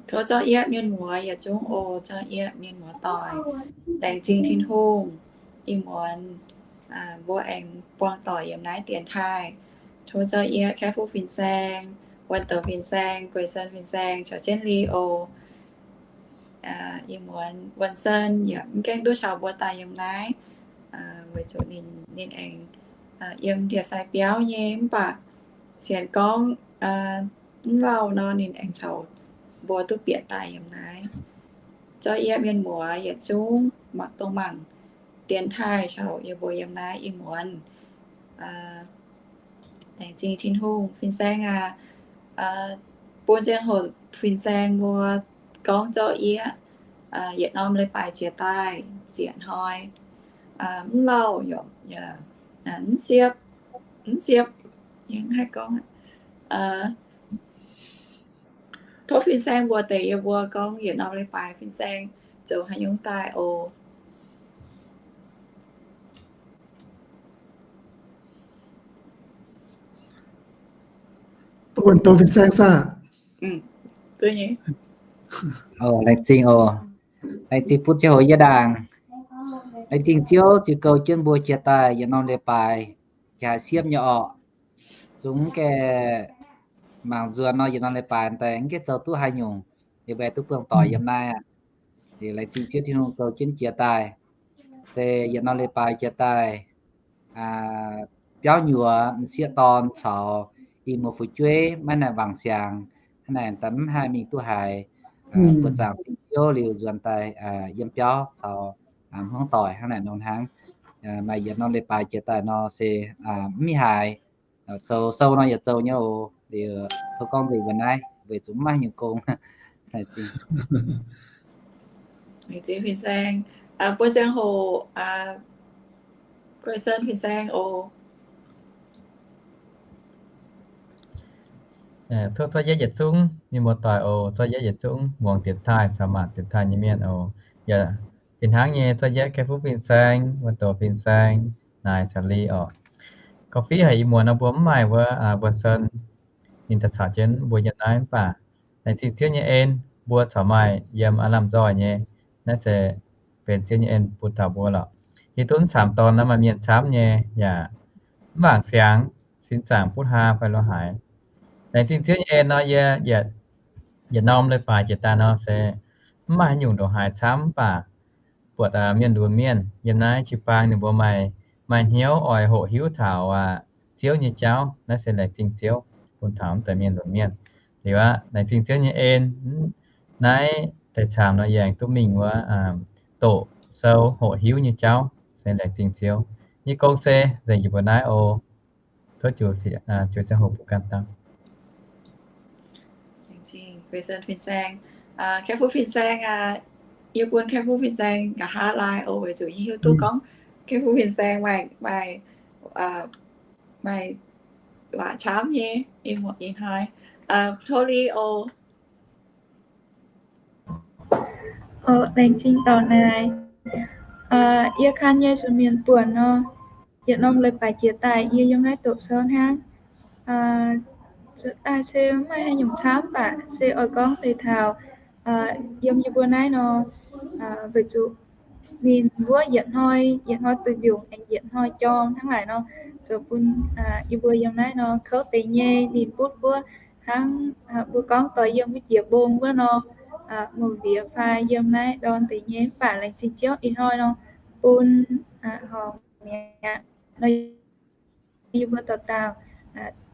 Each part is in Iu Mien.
Tov zorqv yieqv mienh muoz yietc zungv oc, zorqv yieqv mienh muoz doic. Laengz zingh Tin-Hungh, ih muonz mbuo aengx buangh doic yiem naaiv dienx taaih. Tov zorqv yieqv Kaeqv-Fuqv fin-saeng, Wuonh Douz fin-saeng, Guei-Sen fin-saeng caux jienv Li oc. Ih muonz Wuonh Sen yaac mv gaengh duqv caux mbuo daaih yiem naaiv, weic zuqc ninh aengx yiem ndie-sai biauv nyei, mv baac sienx gorngv mv lauh nor ninh aengx caux mbuo duqv bieqc daaih yiem naaiv. Zorqv yieqv mienh muoz yietc zungv mangc dongh mangc dienx taaih caux yie mbuo yiem naaiv ih muonz. Laengz zingh Tin-Hungh. Fin-saeng aac, bun ziangh hoc fin-saeng mbuo gorngv zorqv yieqv yietc norm leiz-baaix jiex daaih zienc hnoi, mv lauh yaac mv siepv, mv siepv, yie mv haih gorngv. Tov fin-saeng mbuox deix yie mbuo gorngv yietc norm leiz-baaix fin-saeng zoux haaix nyungc daaih oc. Wuonh Douz fin-saeng saah? Laengz zingh oc. Laengz zingh butv ziangh hoc yie ndaangc. Laengz zingh Ziouv ziux goux jienv mbuo jiex daaih yietc norm leiz-baaix, jiex haaix siepv nyei orqc. Zungv gaengh mangc nzuonx nor yietc norm leiz-baaix daaih mv gaengh zoux duqv haaix nyungc, liuz mbuo duqv buangh doic yiem naaiv aqv. Liuz laengz zingh Ziouv Tin-Hungh goux jienv jiex daaih, se yietc norm leiz-baaix jiex daaih, biauv nyuoz m'sieqv dorn caux ih muoz fu'jueiv maiv naaic wangc siangx, hnangv naaic daaih mv haih mingh duqv haaix. Buoz-zaangc Ziouv liuz nzuonx daaih yiem biauv caux hmuangv doic hnangv naaic nor hnangv. Maaih yietc norm leiz-baaix jiex daaih nor se mv mingh haaix, zoux sou nor yaac zoux nyei oc. Liuz tov gorngv nzengc mbuo naaiv weic zuqc mv maaih nyungc gong. Laengz zingh fin-saeng. Buo ziangh hoc, Guei-Sen fin-saeng oc. Tov zorqv yieqv yietc zungv mienh muoz-doic oc, zorqv yieqv yietc zungv muangx dienx taaih caux mangc dienx taaih nyei mienh oc. Yaac fih hnangv nyei, zorqv yieqv Kaeqv-Fuqv fin-saeng, Wuonh Douz fin-saeng, naaic caux Li orqc. Gorngv fiuv haic ih muonz nor mbuo mv maaih wuov Wuonh Sen, ninh daaih caux jienv mbuo yiem naaiv mv baac laengz zingh Ziouv nyei en, mbuo corc maaih yiem aav lamh nzoih nyei. Naaiv se benx Ziouv nyei en bun taux mbuo lorqc. Hiuv duqv camv dorn naaiv maaih mienh camv nyei yaac mv wangc siangx, sin zaangc butv haa fai lo haaix. Laengz zingh Ziouv nyei en nor, yie yietc norm leiz-baaix jiex daaih nor se mv maaih haaix nyungc ndongc haaix camv mv baac buatc mienh lunx mienh yiem naaiv jiu-baang ninh mbuo maaih, maaih hnyouv oix hoqc hiuv taux Ziouv nyei jauv. Naaiv se laengz zingh Ziouv bun taux mv deix mienh lunx mienh. Liuz aqv, laengz zingh Ziouv nyei en, naaiv deix camv nor yie aengx duqv mingh wuov doqc sou hoqc hiuv nyei jauv. Se laengz zingh Ziouv nyei gong se nzengc yie mbuo naaiv oc. Tov ziux ziangh hoc bun ganh dau. Laengz zingh Guei-Sen fin-saeng. Kaeqv-Fuqv fin-saeng aac, yie bun Kaeqv-Fuqv fin-saeng nqa'haav laai oc, weic zuqc yie hiuv duqv gorngv Kaeqv-Fuqv fin-saeng maaih, maaih, maaih waac camv nyei. Ih hnoi tov Li oc. Oc, laengz zingh dorc naaic. Yie kang nyei zuqc mienh buonc nor, yietc norm leiz-baaix jiex daaih yie yiem naaiv doqc sou hnangv. Zuqc daaih se mv maaih haaix nyungc camv baac se oix gorngv deix taux yiem yie mbuo naaiv nor, weic zuqc ninh wuov yietc hnoi, yietc hnoi duih mbiungc aengx yietc hnoi jorm hnangv naaic nor, zoux bun yie mbuo yiem naaiv nor kouv deix nyei. Ninh butv wuov hnangv mbuo gorngv doix yiem wuov jiex mbong wuov nor, mouc ndiev fai yiem naaiv ndorm deix nyei. Mv baac laengz zingh Ziouv ih hnoi nor bun horngc mi'aqv nor, yie mbuo dauh dauh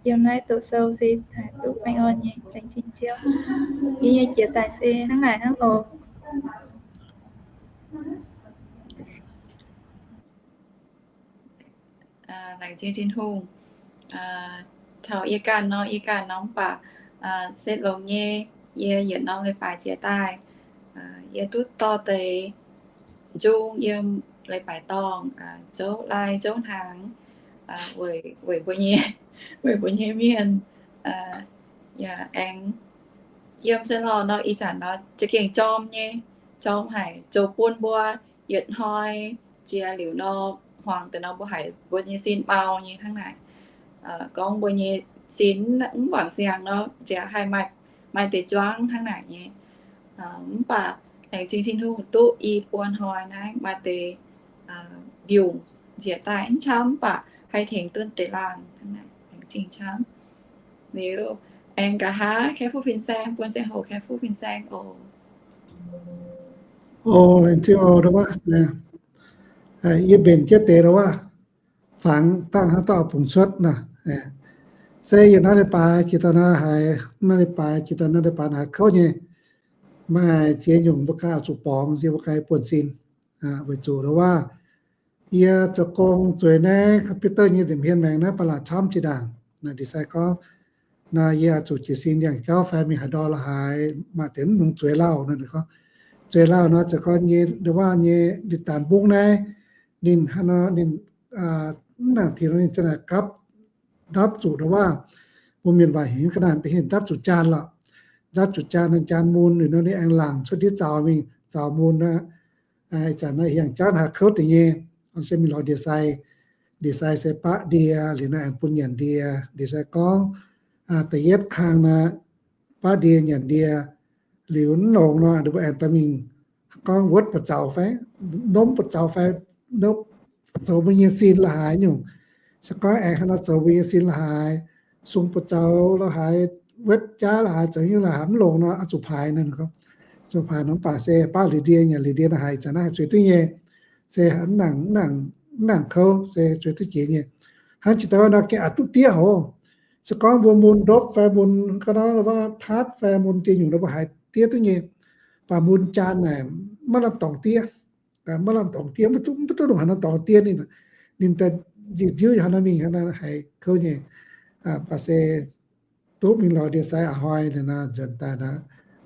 yiem naaiv doqc sou se duqv baengh orn nyei. Laengz zingh Ziouv. Yie nyei jiex daaih se hnangv naaic hnangv oc. Laengz zingh Tin-Hungh. Taux yie ganh nor, yie ganh nor mv baac setv longx nyei, yie yietc norm leiz-baaix jiex daaih, yie duqv dorh deix nzung yiem leiz-baaix dorngh, zouv lai zouv hnaangx, weic, weic mbuo nyei, weic mbuo nyei mienh, yaac aengx yiem se lorh nor ih zanc nor za'gengh jorm nyei, jorm haic, zoux bun mbuo yietc hnoi jiex liuz nor, hmuangx deix nor mbuo haiz mbuo nyei sin mau nyei hnangv naaic. Gorngv mbuo nyei sin mv wangc siangx nor, jiex haih maaih, maaih deix juangv hnangv naaic nyei. Mv baac laengz zingh Tin-Hungh duqv i buo hnoi naaiv maaih deix mbiungc njiec daaih mv camv, mv baac haih tengx dunh deix laangh, laengz zingh camv. Liuz aengx nqa'haav Kaeqv-Fuqv fin-saeng, bun ziangh hoc Kaeqv-Fuqv fin-saeng oc. O, laengz zingh oc, yie mbenc jienv deix wuov, fangx dangh hnangv dauh bungx cuotv nor. Se yietc naaiv leiz-baaix jiex daaih naaiv haiz, naaiv leiz-baaix jiex daaih naaiv leiz-baaix naaiv haiz kouv nyei, maaih ziex nyungc mbuo ganh oix zuqc borngz, yie mbuo ganh buonv-sin. Weic zuqc wuov, yie zoux gong zueiz naaiv computer nyei nza'hmien maengx naaiv ba'laqc camv jiex ndaangc. Ndie-sai gorngv, naaiv yie oix zuqc jiez sin ndiangx-jauv fai mingh haaix ndau la'haaix maaih deix mv nungx zueiz lauh nor, gorngv zueiz lauh nor, zoux gong nyei, wuov nyei, ninh daanh mbungv naaiv, ninh hnangv nor, ninh mv nangc tin ninh za'naaic gapv ndapv zuqc wuov, mbuo mienh waac heuc ga'naaiv benx heuc ndapv zuqc jaan lorqc. Ndapv zuqc jaan, jaan mun, ninh nor ninh aengx laangc cuotv ndiev zaux mingh, zaux mun aqv. Ih zanc naaiv hiang jauv naaiv kouv deix nyei, se mingh lorz ndie-sai. Ndie-sai se baqv ndie, liuz naaiv aengx bun nyanc ndie. Ndie-sai gorngv, da'yietv kang naaiv, baqv ndie nyanc ndie, liuz mv longx nor, ninh mbuo aengx daaih mingh gorngv wuotv buoz-zaux fai, nomv buoz-zaux fai, zoux mbuo nyei sin la'haaix nyungc. Se gorngv aengx hnangv nor zoux mbuo nyei sin la'haaix, sung buoz-zaux la'haaix, wuotv jaav la'haaix, zoux nyungc la'haaix mv longx nor, oix zuqc paaix nor, zuqc paaix nor, mv baac se baqv liuz ndie nyanc liuz ndie la'haaix, ih zanc naaiv haih zueiz duqv nyei. Se mv nangc, mv nangc kouv, se zueiz duqv jiex nyei. Hnangv jiex daaih wuov nor gengh aqc duqv diev hoc. Se gorngv mbuo mun ndopv fai mun ga'naaiv wuov taatv fai mun dieh nyungc nor mbuo haiz diev duqv nyei. Baac mun jaan naaic maiv lamh dorngx diev. Maiv lamh dorngx diev, maiv duqv, maiv duqv longc haaix norm dorngx diev ninh. Ninh daaih nziuv nziuv haaix nor mingh hnangv naaiv haiz kouv nyei. Baac se duqv mingh lorz ndie-sai a'hnoi liuz nor, nzuonx daaih nor,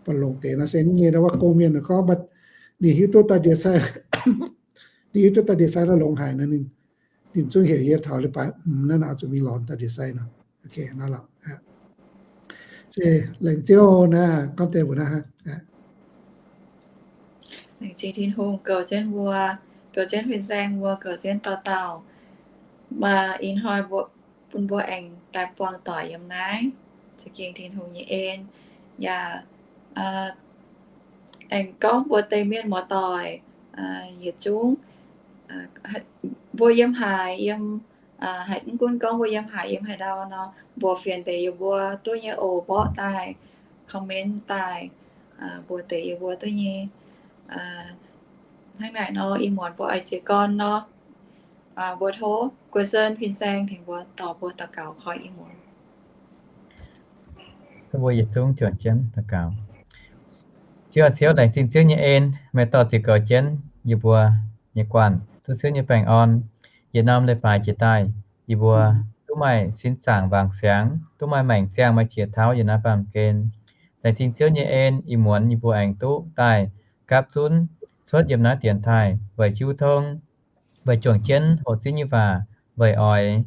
baac longc deix nor se nyei nor wuov gong-mienh gorngv, ninh hiuv duqv daaih ndie-sai, ninh hiuv duqv daaih ndie-sai nor longx haic nor, ninh zungv heuc yie taux leiz-baaix hmz naaiv nor oix zuqc mingh lorz daaih ndie-sai nor. Se laengz zingh naaiv gorngv deix mbuo naaiv. Laengz zingh Tin-Hungh goux jienv mbuo, goux jienv fin-saeng mbuo, goux jienv dauh dauh. Maaih ih hnoi mbuo, bun mbuo aengx daaih buangh doic yiem naaiv. Za'gengh Tin-Hungh nyei en yaac aengx gorngv mbuo deix mienh muoz-doic yietc zungv, mbuo yiem haaix, yiem, mv gunv gorngv mbuo yiem haaix, yiem haaix ndau nor, mbuox fienx deix yie mbuo duqv nyei oc, mborqv daaih, comment daaih, mbuox deix yie mbuo duqv nyei. Hnangv naaic nor, ih muonz mbuo oix jiez gorn nor, mbuo tov guei sen fin-saeng tengx mbuo dorh mbuo daux gaux koi ih muonz. Mbuo yietc zungv juangc jienv daux gaux. Ziouv aac, Ziouv, laengz zingh Ziouv nyei en, meih dorh ziqc goux jienv yie mbuo nyei guanh, duqv Ziouv nyei baengh orn. Yietc norm leiz-baaix jiex daaih, yie mbuo duqv maaih sin zaangc wangc siangx, duqv maaih maengc ziangh maaih qiex tauv yiem naaiv baamh gen. Laengz zingh Ziouv nyei en, ih muonz yie mbuo aengx duqv daaih gapv zunv cuotv yiem naaiv dienx taaih weic jiuv tong, weic juangc jienv hoqc Ziouv nyei waac, weic oix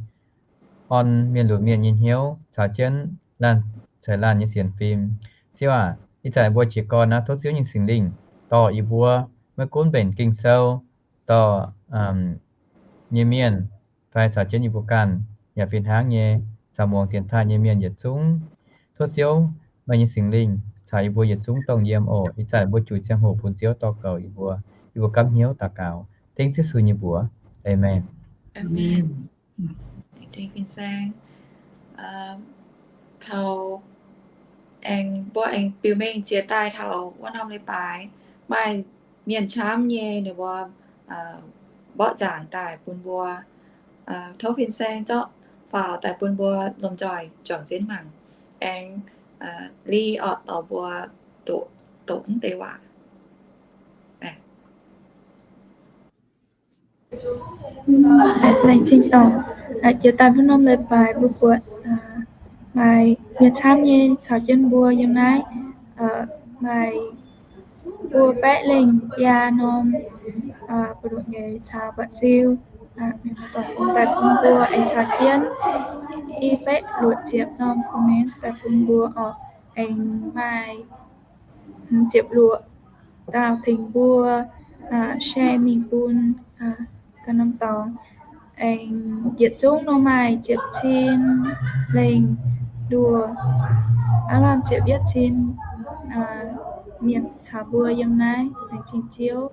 orn mienh lunx mienh nyei hnyouv caux jienv laanh ceix laanh nyei sienx fim. Ziouv aac, ih zanc mbuo jiez gorn naaiv tov Ziouv nyei Singx Lingh dorh yie mbuo, maiv gunv mbenc Ging-Sou, dorh nyei mienh, fai caux jienv yie mbuo ganh, yaac fih hnangv nyei caux muangx dienx taaih nyei mienh yietc zungv. Tov Ziouv meih nyei Singx Lingh caux yie mbuo yietc zungv dongh yiem oc. Ih zanc mbuo juix ziangh hoc bun Ziouv dorh goux yie mbuo. Yie mbuo gapv hnyouv daux gaux dengv Yesu nyei mbuox. Aamen. Taux aengx mbuo aengx biux mengh jiex daaih taux wuov norm leiz-baaix, maaih mienh camv nyei ninh mbuo mborqv nzaangc daaih bun mbuo. Tov fin-saeng zorqv faaux daaih bun mbuo lomh nzoih juangc jienv mangc, aengx liv orqc dorh mbuo doqc mv deix waac. Laengz zingh dorngc, jiex daaih wuov norm leiz-baaix mbuo buatc maaih mienh camv nyei caux jienv mbuo yiem naaiv, maaih mbuo baeqv lengh biaa norm buoz-ndoqv nyei caux buatc siu, dorh daaih bun mbuo aengx caux jienv i baeqv luoqc ziepc norm comments daaih bun mbuo orqc, aengx maaih ziepc luoqc dauh tengx mbuo share mingh bun ganh norm dorngx. Aengx yietc zungv nor maaih ziepc cin lengh nduoh, aav lamh ziepc yietv cin mienh caux mbuo yiem naaiv. Laengz zingh Ziouv.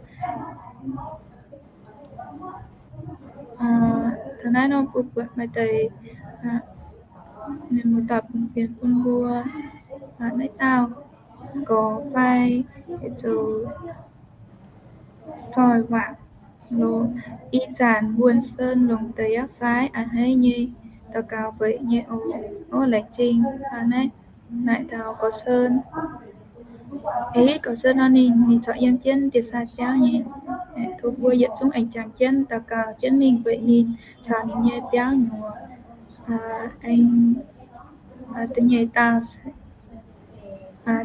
Taux naaiv nor bun maaih deix mienh muoz-doic bungx fienx bun mbuo. Naaiv dauh gorx fai zoux zoih waac loz, ih zanc Wuonh Sen longc deix aqv fai? A'hneiv nyei, daux gaux weic nyei oc. Ov, laengz zingh. Naaiv naaic taux Gorx Sen. Aengx hitv Gorx Sen nor ninh, ninh corc yiem jienv ndie-sai biauv nyei. Tov mbuo yietc zungv aengx jangx jienv daux gaux jienv mingh weic ninh caux ninh nyei biauv nyuoz. Aengx da'nyeic dauh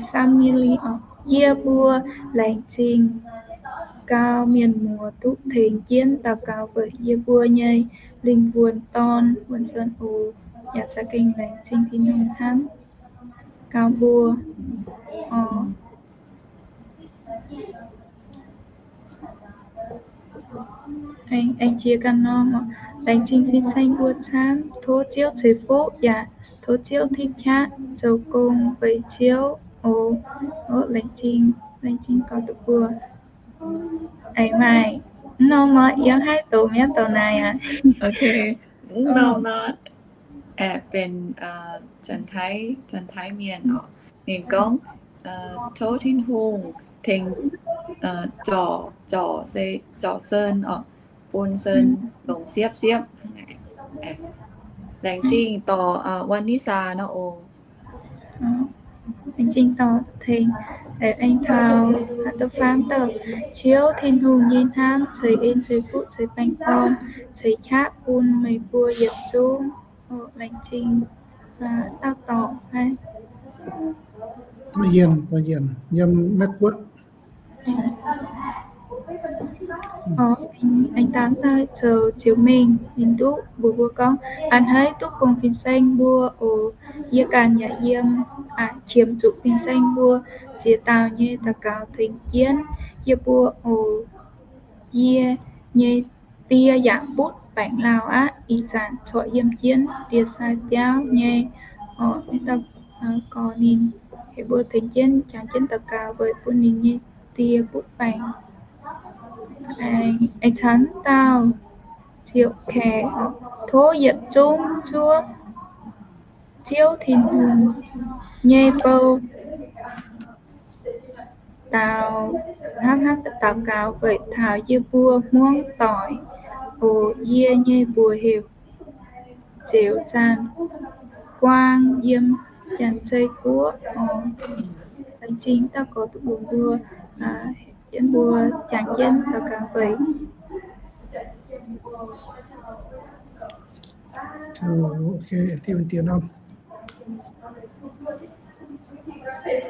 Samili oc. Yie mbuo laengz zingh gau mienh muoz duqv tengx jienv daux gaux weic yie mbuo nyei lingh wuonh dorn Wuonh Sen oc. Yaac za'gengh laengz zingh Tin-Hungh hnangv gau mbuo oc. Aengx jiex ganh norm oc. Laengz zingh fin-saeng mbuo camv. Tov Ziouv ceix fuqv yaac tov Ziouv tipv qaqv zoux gong weic Ziouv oc. Laengz zingh, laengz zingh gauh duqv mbuo. Aengx maaih mv norm oc, yiem haaix doqc mi'aqv, doqc naaic aqv. Mv norm nor, aeqv, benx Janx-Taiv, Janx-Taiv mienh oc. Ninh gorngv, tov Tin-Hungh tengx zorc, zorc se, zorc Sen oc, bun Sen longc siepv siepv. Laengz zingh dorh Wan Ni Saa nor oc. Laengz zingh dorh tengx, aengx taux haaix dauh faanv dauh. Ziouv Tin-Hungh nyei hnamv ceix en ceix fuqv ceix baengh orn ceix qaqv bun meih mbuo yietc zungv. Laengz zingh dauh dorc fai? Yienh, yienh yiem Meiv Guoqv. Aengx daaih zoux ziux mingh, ninh duqv mbuox mbuo gorngv, a'hneiv duqv bungx fin-saeng mbuo oc. Yie ganh yaac yiem, qiemx zuqc fin-saeng mbuo ziex dauh nyei daux gaux tengx jienv yie mbuo oc. Yie nyei die yaac butv baengc lauh aqv, ih zanc corc yiem jienv ndie-sai biauv nyei. Gorx ninh heuc mbuo tengx jienv jangx jienv daux gaux weic bun ninh nyei die butv baengc. Aengx caux dauh ziouc kaeqv, tov yietc zungv zuov Ziouv Tin-Hungh nyei bou daux, hnamv hnamv daux gaux weic taux yie mbuo hmuangv doic oc. Yie nyei mbuox heuc Ziouc Zaanh Guaang yiem Janx-Zei Guoqv oc. Laengz zingh dauh gorx duqv mbuox mbuo, jienv mbuo jangx jienv daux gaux weic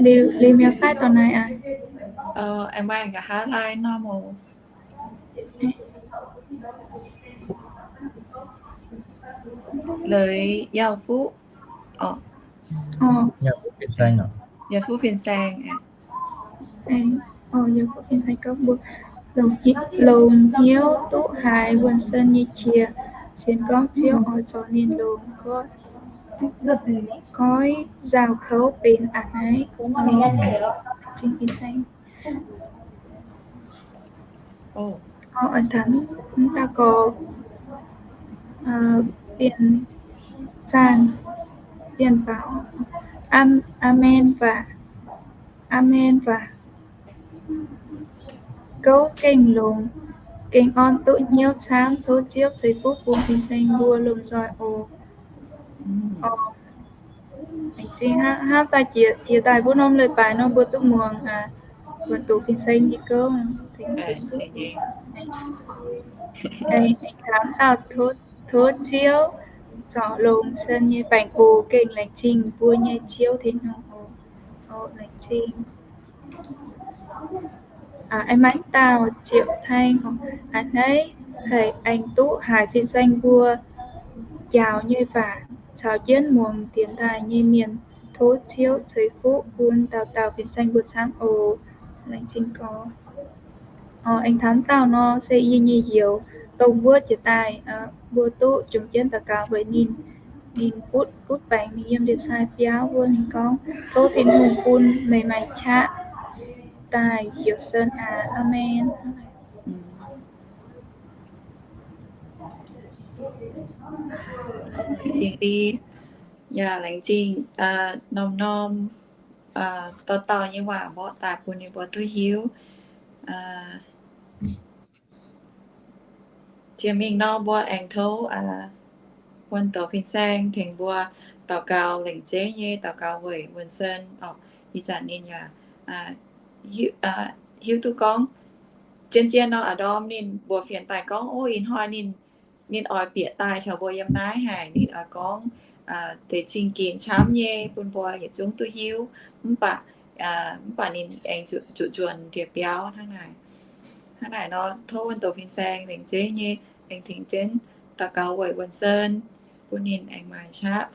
Liuz, liuz mi'aqv fai dorh naaic aqv? Aengx maaih nqa'haav lai norm oc. Leiz Yauh Fuqv, Yauh Fuqv Fin-Saeng, Yauh Fuqv Fin-Saeng gorngv mbuo, longc hnyouv duqv haiz Wuonh Sen nyei qiex, sienx gorngv Ziouv oix zorc ninh longx, goiv nzauh kouv benx a'hneiv. Zingh Fin-Saeng. Oix taux mv dauh gorx, Bienh Zaanh, Bienh Baaux. Aamen waac, aamen waac. Gouv gengh longx, gengh orn duqv hnyouv camv. Tov Ziouv ceix fuqv bun fin-saeng mbuo lomh nzoih oc. Hnangv daaih jiex daaih mbuo norm leiz-baaix nor mbuo duqv muangx buonc doqc fin-saeng nyei gouv. Aengx taux dauh, tov Ziouv zorc longx Sen nyei baengc oc. Gengh laengz zingh mbuo nyei Ziouv Tin-Hungh oc. Laengz zingh. Aengx maaih dauh Ziouc Thaeng, a'hneiv haic aengx duqv haiz fin-saeng mbuo njaaux nyei waac caux jienv muangx dienx taaih nyei mienh. Tov Ziouv ceix fuqv bun dauh dauh fin-saeng mbuo camv oc. Laengz zingh gorx. Aengx taux dauh nor se yie nyei youz, dongh wuov jiex daaih mbuo duqv jomc jienv daux gaux weic ninh. Ninh butv, butv baengc, ninh yiem ndie-sai biauv wuov. Ninh gorngv, tov Tin-Hungh bun meih maaih qaqv daaih heuc sen aqv. Aamen. Laengz zingh, yaac laengz zingh norm-norm dauh dauh nyei waac mborqv daaih bun ninh mbuo duqv hiuv. Ziangh mingh nor mbuo aengx tov Wuonh Douz Fin-Saeng tengx mbuo daux gaux lengc jeiv nyei daux gaux weic Wuonh Sen orqc. Ih zanc ninh yaac hiuv duqv gorngv, zien-zien nor a'ndorm ninh mbuox fienx daaih gorngv, ov, ih hnoi ninh, ninh oix bieqc daaih caux mbuo yiem naaiv haic. Ninh oix gorngv deix zingh ginx camv nyei bun mbuo yietc zungv duqv hiuv. Mv baac, mv baac ninh aengx zuqc nzuonx ndie-biauv hnangv naaic. Hnangv naaic nor, tov Wuonh Douz Fin-Saeng lengc jeiv nyei aengx tengx jienv daux gaux weic Wuonh Sen, bun ninh aengx maaih qaqv,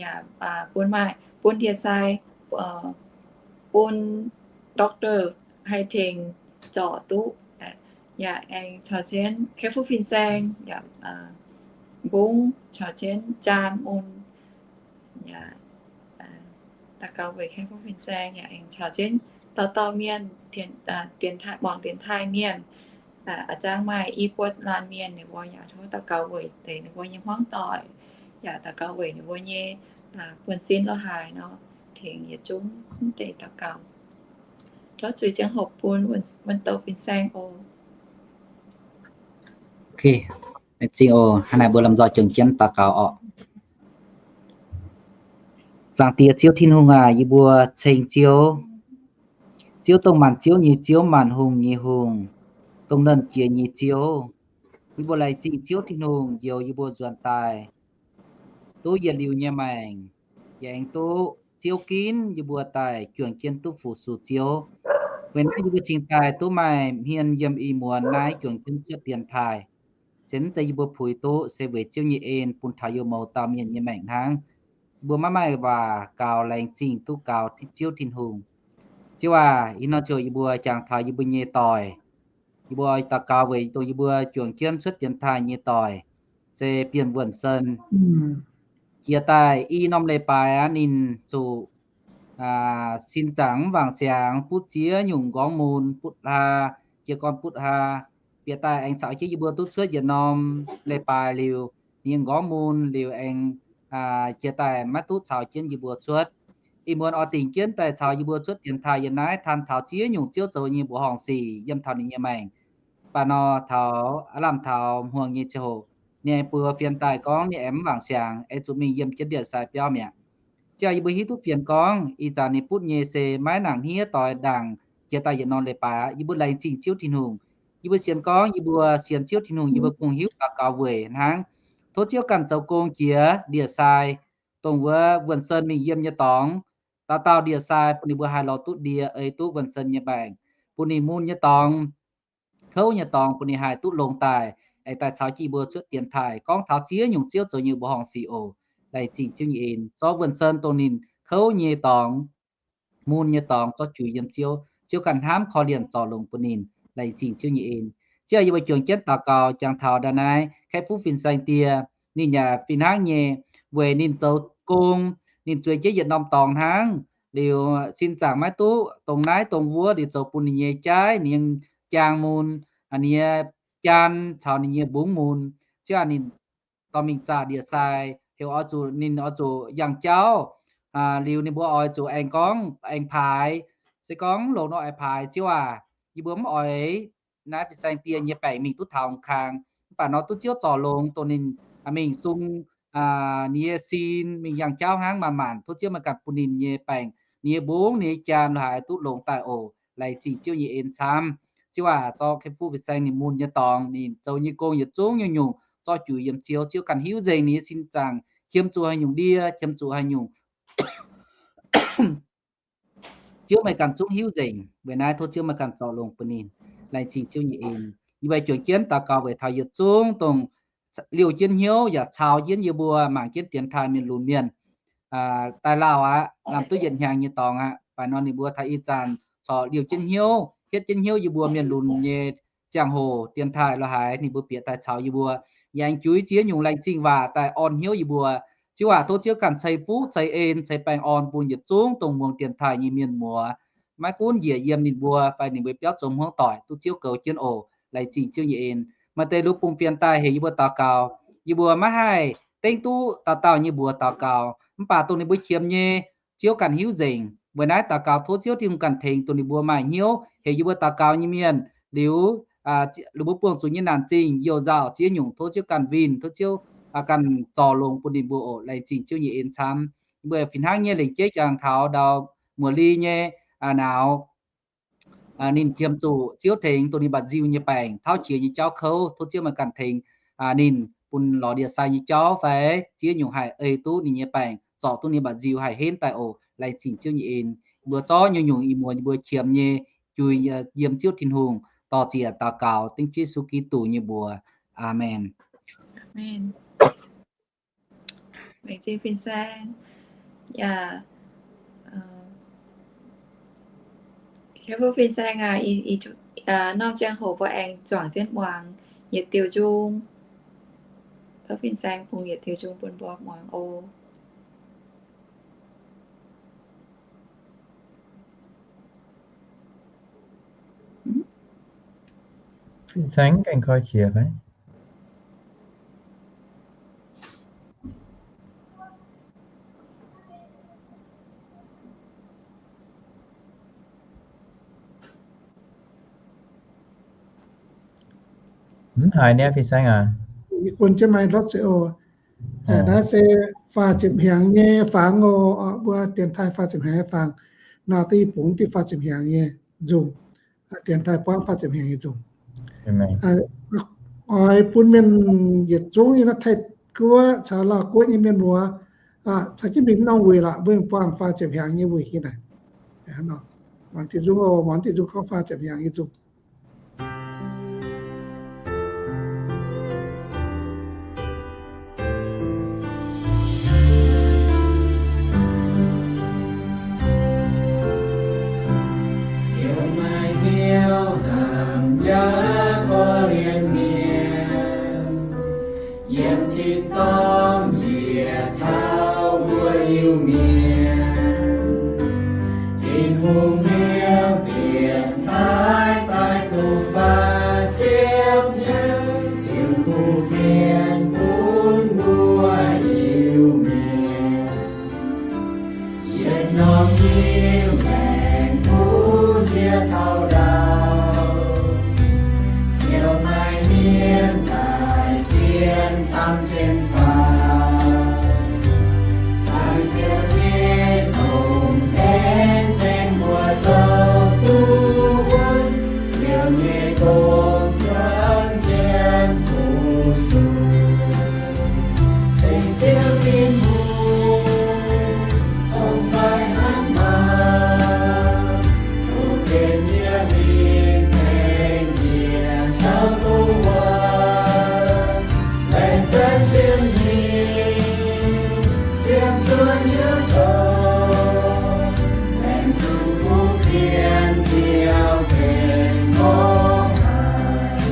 yaac bun maaih, bun ndie-sai, bun doctor haih tengx zorc duqv. Yaac aengx caux jienv Kaeqv Fuqv Fin-Saeng, yaac mbungv caux jienv Jaan Mun, daux gaux weic Kaeqv Fuqv Fin-Saeng, yaac aengx caux jienv dauh dauh mienh, muangx dienx taaih mienh, a'zang maaih i buo laanh mienh, ninh mbuo yaac tov daux gaux weic deix ninh mbuo nyei hmuangv doic, yaac daux gaux weic ninh mbuo nyei buonv-sin lo haaix nor, tengx yietc zungv mv deix daux gaux. Tov zuiz ziangh hoc bun Wuonh Douz Fin-Saeng oc. Laengz zingh oc. Hnangv naaic mbuo lomh nzoih juangc jienv daux gaux orqc. Zaangc Diex Ziouv Tin-Hungh aac, yie mbuo ceng Ziouv. Ziouv dongh maanc ziouv nyei Ziouv, maanc hungh nyei Hungh, dongh nernh jiex nyei Ziouv. Yie mbuo laengz zingh Ziouv Tin-Hungh njoux yie mbuo nzuonx daaih duqv yietc liuz nyei maengc, yaac aengx duqv Ziouv ginv yie mbuo daaih juangc jienv duqv fu-sux Ziouv. Weic naaiv yie mbuo cingx daaih duqv maaih hmien yiem ih muonz naaiv juangc jienv cuotv dienx taaih. Se mv zeiz yie mbuo puix duqv, se weic Ziouv nyei en bun taux yie mbuo mouz dauh mienh nyei maengc hnangv. Yie mbuo maiv maaih waac gaux laengz zingh duqv gaux Ziouv Tin-Hungh. Ziouv aac, ih hnoi ziouc yie mbuo jangx taux yie mbuo nyei doic. Yie mbuo oix daux gaux weic dongh yie mbuo juangc jienv cuotv dienx taaih nyei doic, se Bienh Wuonh Sen. Jiex daaih i norm leiz-baaix aqv, ninh zuqc sin zaangc mv wangc siangx, butv ziex nyungc nqorngv mun, butv hlaa, jiez gorn butv hlaa. Bieqc daaih aengx caux jienv yie mbuo duqv cuotv yietc norm leiz-baaix liuz, ninh nqorngv mun liuz aengx jiex daaih maiv duqv caux jienv yie mbuo cuotv. Ih muonz oix dingc jienv daaih caux yie mbuo cuotv dienx taaih yiem naaiv, taan taux ziex nyungc Ziouv zoux nyei mbuoqc horngh sic yiem taux ninh nyei maengc. Mv baac nor taux aav lamh taux hmuangx nyei ziangh hoc, ninh aengx buoz fienx daaih gorngv ninh aengx mv wangc siangx, aengx zuqc mingh yiem jienv ndie-sai biauv mi'aqv. Ziouv aac, yie mbuo hiuv duqv fienx gorngv ih zanc ninh butv nyei se maiv nangc hniev doix ndaangc jiex daaih yietc norm leiz-baaix aqv. Yie mbuo laengz zingh Ziouv Tin-Hungh. Yie mbuo sienx gorngv yie mbuo sienx Ziouv Tin-Hungh, yie mbuo kungx hiuv daux gaux weic hnangv. Tov Ziouv ganh zoux gong jiex ndie-sai, dongh wuov Wuonh Sen mingh yiem nyei dorngx, dauh dauh ndie-sai bun ninh mbuo haih lorz duqv ndie, ei duqv Wuonh Sen nyei maengc, bun ninh mun nyei dorngx, kouv nyei dorngx, bun ninh haih duqv longx daaih, aengx daaih caux jienv yie mbuo cuotv dienx taaih gorngv taux ziex nyungc Ziouv zoux nyei mbuoqc horngh sic oc. Laengz zingh Ziouv nyei en. Zorqv Wuonh Sen dongh ninh kouv nyei dorngx, mun nyei dorngx, zorqv juix yiem Ziouv. Ziouv ganh hnamv korv-lienh zorc longx bun ninh. Laengz zingh Ziouv nyei en. Ziouv, yie mbuo juangc jienv daux gaux jangx taux ndau naaiv Kaeqv Fuqv Fin-Saeng Die, ninh yaac fih hnangv nyei, weic ninh zoux gong, ninh zueiz jienv yietc norm dorngx hnangv, liuz sin zaangc maiv duqv, dongh naaiv dongh wuov, liuz zoux bun ninh nyei jaaiv, ninh nyei jaang mun, ninh nyei jaan caux ninh nyei mbungv mun. Ziouv aac, ninh dorh mingh zaah ndie-sai, heuc oix zuqc, ninh oix zuqc yangh jauv, liuz ninh mbuo oix zuqc aengx gorngv aengx paaix, se gorngv longx nor aengx paaix. Ziouv aac, yie mbuo mv oix naaiv Fin-Saeng Die nyei baengc mingh duqv taux kang, mv baac nor duqv Ziouv zorc longx, dongh ninh mingh sung ninh nyei sin, mingh yangh jauv hnangv maanc maanc. Tov Ziouv meih ganh bun ninh nyei baengc, ninh nyei mbungv, ninh nyei jaan lo haaix duqv longx daaih oc. Laengz zingh Ziouv nyei en camv. Ziouv aac, zorqv Kaeqv Fuqv Fin-Saeng ninh mun nyei dorngx, ninh zoux nyei gong yietc zungv nyungc-nyungc zorqv juix yiem Ziouv. Ziouv ganh hiuv nzengc ninh nyei sin zaangc qiemx zuqc haaix nyungc ndie, qiemx zuqc haaix nyungc. Ziouv meih ganh zungv hiuv nzengc. Weic naaiv tov Ziouv meih ganh zorc longx bun ninh. Laengz zingh Ziouv nyei en. Yie mbuo juangc jienv daux gaux weic taux yietc zungv dongh liouh jienv hnyouv yaac caux jienv yie mbuo mangc jienv dienx taaih mienh lunx mienh, daaih lauh aqv, lamh duqv yietc hnyangx nyei dorngx aqv. Mv baac nor ninh mbuo taux ih zanc corc liouh jienv hnyouv, hietv jienv hnyouv yie mbuo mienh lunx nyei ziangh hoc, dienx taaih lo haaix ninh mbuo bieqc daaih caux yie mbuo, yaac aengx juix ziex nyungc laengz zingh waac daaih orn hnyouv yie mbuo. Ziouv aac, tov Ziouv ganh ceix fuqv, ceix en, ceix baengh orn bun yietc zungv dongh muangx dienx taaih nyei mienh muoz. maiv gunv njiec yiem ninh mbuo fai ninh mbuo biauv zoux hmuangv doic duqv Ziouv goux jienv oc. Laengz zingh Ziouv nyei en. Maaih deix liuz bungx fienx daaih heuc yie mbuo daux gaux, yie mbuo maiv haih dengv duqv dauh dauh nyei mbuox daux gaux, mv baac dongh ninh mbuo qiemx nyei, Ziouv ganh hiuv nzengc. Weic naaiv daux gaux tov Ziouv Tin-Hungh ganh tengx dongh ninh mbuo maaih hnyouv heuc yie mbuo daux gaux nyei mienh liuz, ninh mbuo buangh zuqc nyei naanc zingh youh nzauh ziex nyungc tov Ziouv ganh winh, tov Ziouv ganh zorc longx bun ninh mbuo oc. Laengz zingh Ziouv nyei en camv. Yie mbuo fih hnangv nyei lengc jeiv jangx taux ndau muoz-li nyei nauz, ninh qiemx zuqc Ziouv tengx dongh ninh mba'nziu nyei baengc, tauv qiex nyei jauv kouv, tov Ziouv meih ganh tengx ninh bun lorz ndie-sai nyei jauv fai ziex nyungc haih ei duqv ninh nyei baengc, zorc duqv ninh mba'nziu haih henv daaih oc. Laengz zingh Ziouv nyei en. Mbuo zorqv nyungc-nyungc ih muonz yie mbuo qiemx nyei jui yiem Ziouv Tin-Hungh dor-ziec daux gaux dengv Yesu Giduc nyei mbuox. Aamen. Laengz zingh fin-saeng. Yaac hiuv fin-saeng aac, norm ziangh hoc mbuo aengx zuangx jienv muangx yietc diuh nzung. Tov fin-saeng bungx yietc diuh nzung bun mbuo muangx oc. Fin-saeng gengh koi qiex fai? Mv haiz niaa, fin-saeng aac. Yie bun jienv maaih hlopv se oc. Naaiv se faah ziepc hnyangx nyei fangx oc. Mbuo dienx taaih faah ziepc hnyangx nyei fangx. Naaiv deix yie bungx diuh faah ziepc hnyangx nyei nzung. Dienx taaih buangv faah ziepc hnyangx nyei nzung. Oix bun mienh yietc zungv nyei naaiv Taiv-Guoqv caux Laauv-Guoqv nyei mienh muoz caux jienv mingh norm wuic lorqc, mbuo buangh faah ziepc hnyangx nyei wuic hieh naaic. Muangx diuh nzung oc, muangx diuh nzung gorngv faah ziepc hnyangx nyei nzung. Ziouv maaih hnyouv hnamv yaac korv-lienh mienh, yiem tin-dorngh njiec taux mbuo Iu-Mienh. Tin-Hungh liemh bieqc taaih daaih duqv faah ziepc hnyangx, ziouc kuv fienx bun mbuo Iu-Mienh. Yietc norm nyim maengx kuv nziex taux ndau, Ziouv maaih hmien daaih sienx camv jienv faaux. Taux Ziouv nyei domh en tengx mbuo zoux duqv wuonv, Ziouv nyei gong juangc jienv fu-sux. Ceng Ziouv Tin-Hungh, dongh mbaih hnangv maah, doqc benx yie mingh tengx yie caux doqc wuonv, laengz duqv zien mingh, zien zuov hnyouv zoux, laengz zungh kuv fienx Ziouv benx gorngv haic.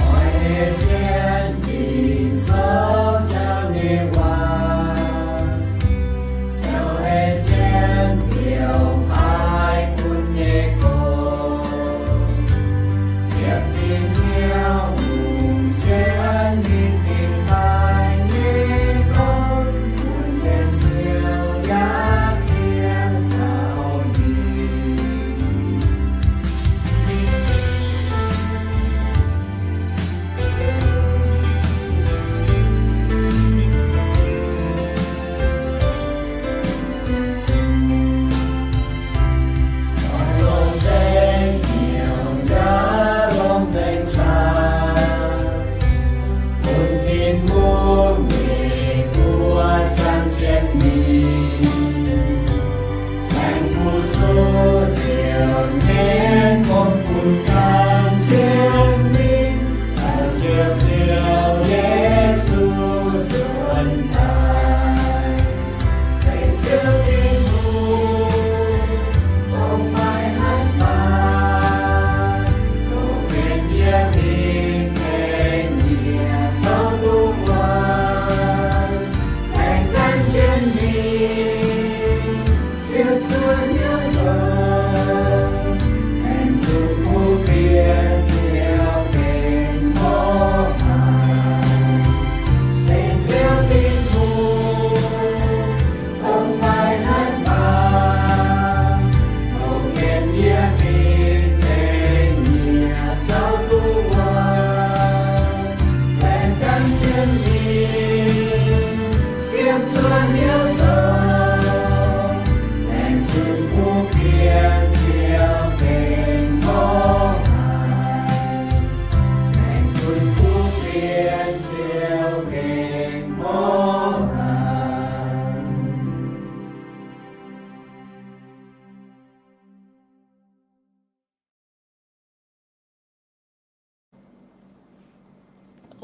Oix ei zien dingc souv Ziouv nyei waac, Ziouv ei zien Ziouv paaiv bun nyei gong, yiem dinh hnyouv hungh zien ninh dingc daaih nyei gong, bun zien Ziouv yaac sienx taux ninh.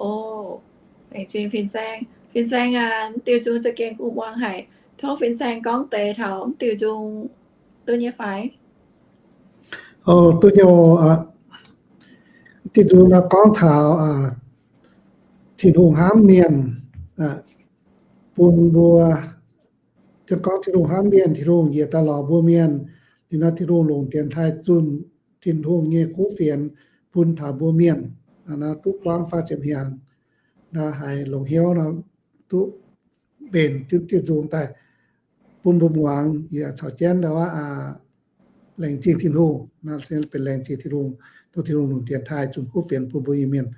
O, laengz zingh fin-saeng. Fin-saeng aac, diuh nzung za'gengh kuh muangx haic. Tov fin-saeng gorngv deix taux diuh nzung duqv nyei fai? O, duqv nyei oc. Diuh nzung nor gorngv taux Tin-Hungh hnamv mienh, bun mbuo, gorngv Tin-Hungh hnamv mienh, Tin-Hungh yietc daaih lorz mbuo mienh. Liuz nor Tin-Hungh longc dienx taaih zunh Tin-Hungh nyei kuv fienx bun taux mbuo mienh, duqv buangv faah ziepc hnyangx. Nor haiz longc hnyouv nor duqv mbenc diuh nzung daaih bun mbuo muangx, yaac caux jienv ndau wuov laengz zingh Tin-Hungh. Nor benx laengz zingh Tin-Hungh, dongh Tin-Hungh longc dienx taaih zunh kuv fienx bun mbuo nyei mienh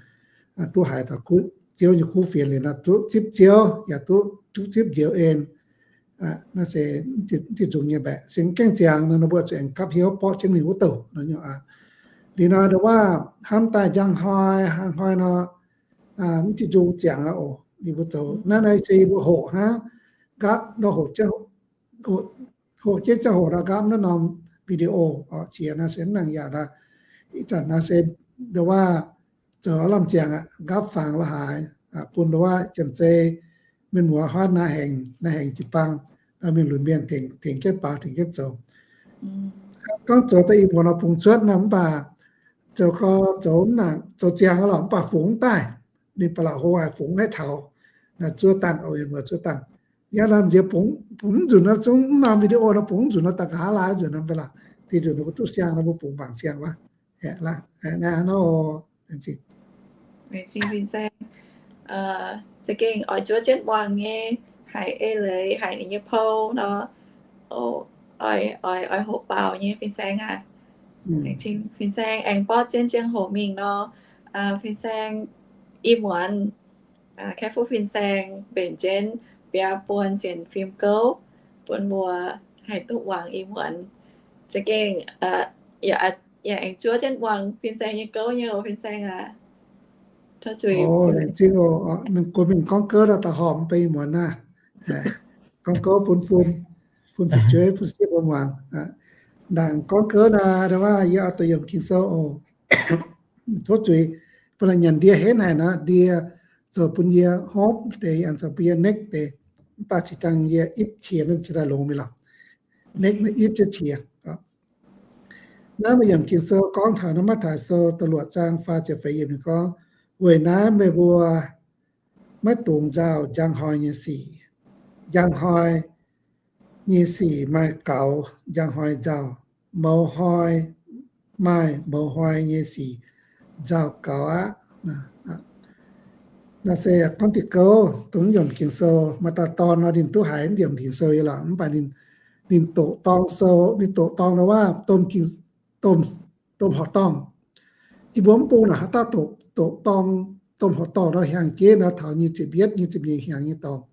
duqv haiz taux Ziouv nyei kuv fienx liuz nor duqv zipv Ziouv, yaac duqv, duqv zipv njoux en. Naaiv se diuh nzung nyei mbaeqc. Se gaengh ziangx nor, mbuo zuqc aengx gapv hnyouv borqv jienv mingh wuov douh nor nyei aqv. Liuz nor ndau wuov hnamv daaih njang hnoi, hnangv hnoi nor, diuh nzung ziangx aqv oc. Ninh mbuo zoux naaiv, naaiv se mbuo hoqc hnangv, nqapv nor hoqc jienv, hoqc jienv ziangh hoc nor nqapv naaiv norm video oc. Qiex naaiv se mv nangc yaac nor, ih zanc naaiv se ndau wuov zoux lamh ziangx aqv, nqapv fangx la'haaix, bun ndau wuov janx-zei mienh muoz huaav naaiv hengx, naaiv hengx jiu-baang, nor mingh lunx mienh tengx, tengx jienv baaux, tengx jienv zoux. Gorngv zoux daaih ih muonz nor bungx cuotv nor mv baac zoux gau zoux, zoux ziangx lorqc mv baac fungx mv daaih. Ninh ba'laqc hlo haic, fungx mv haih taux. Naaiv zuov dangh oc, mienh muoz, zuov dangh. Yie nor nziex bungx, bungx mv nzunc nor, zungv mv norm video nor bungx mv nzunc nor, da'nqaaz laaix nzunc nor mv baac lorqc, diuh nzunc nor mbuo duqv siang nor mbuo bungx mangc siang wuov. Laengz zingh. Laengz zingh fin-saeng. Za'gengh oix zuov jienv muangx nyei, haiz eix leiz, haiz ninh nyei pou nor, oix, oix hoqc baaux nyei fin-saeng aac. Laengz zingh fin-saeng aengx borqv jienv ziangh hoc mingh nor, fin-saeng ih muonz, kaeqv fuqv fin-saeng mbenc jienv biaa buon sienx fim gouv bun mbuo haih duqv muangx ih muonz. Za'gengh yaac aengx zuov jienv muangx fin-saeng nyei gouv nyei oc, fin-saeng aac. Laengz zingh oc. Ninh gorngv mingh gorngv gouv daaih horpc mv bei ih muonz naaiv. Gorngv gouv bun fun, bun fu'jueiv, bun sieqv mbuo muangx. Ndaangc gorngv gouv naaiv, ndau wuov yie oix doqc yiemc Ging-Sou oc. Tov zuiz, bun la'nyanc ndie henv haic nor, ndie zoux bun yie hopv deix, yaac zoux bun yie nekv deix. Mv baac zinh ndaangc yie ipv qiex naaiv jiex daaih longx mingh lorqc. Nekv naaiv ipv jienv qiex. Naaiv maaih yiemc Ging-Sou gorngv taux naaiv Matv^taai Sou da'luoqc zaang faah ziepc feix yiemc ninh gorngv, weic naaiv meih mbuo maiv dungx nzauh njang hnoi nyei sic. Njang hnoi nyei sic maaih gaux njang hnoi nzauh, mouz hnoi maaih mouz hnoi nyei sic nzauh gaux aqv. Naaiv se gorngv diuh gouv dongh yiemc Ging-Sou, maaih dauh dorn nor ninh duqv haiz yiemc Ging-Sou nyei lorqc, mv baac ninh, ninh doqc dorng sou, ninh doqc dorng ndau wuov domh ging, domh, domh horqc dorngh. Yie mbuo mv bung naaic haaix dauh doqc, doqc dorng, domh horqc dorngh nor hiaangx jeiv nor taux nyic ziepc yietv, nyic ziepc nyeic hnyangx nyei dorngx.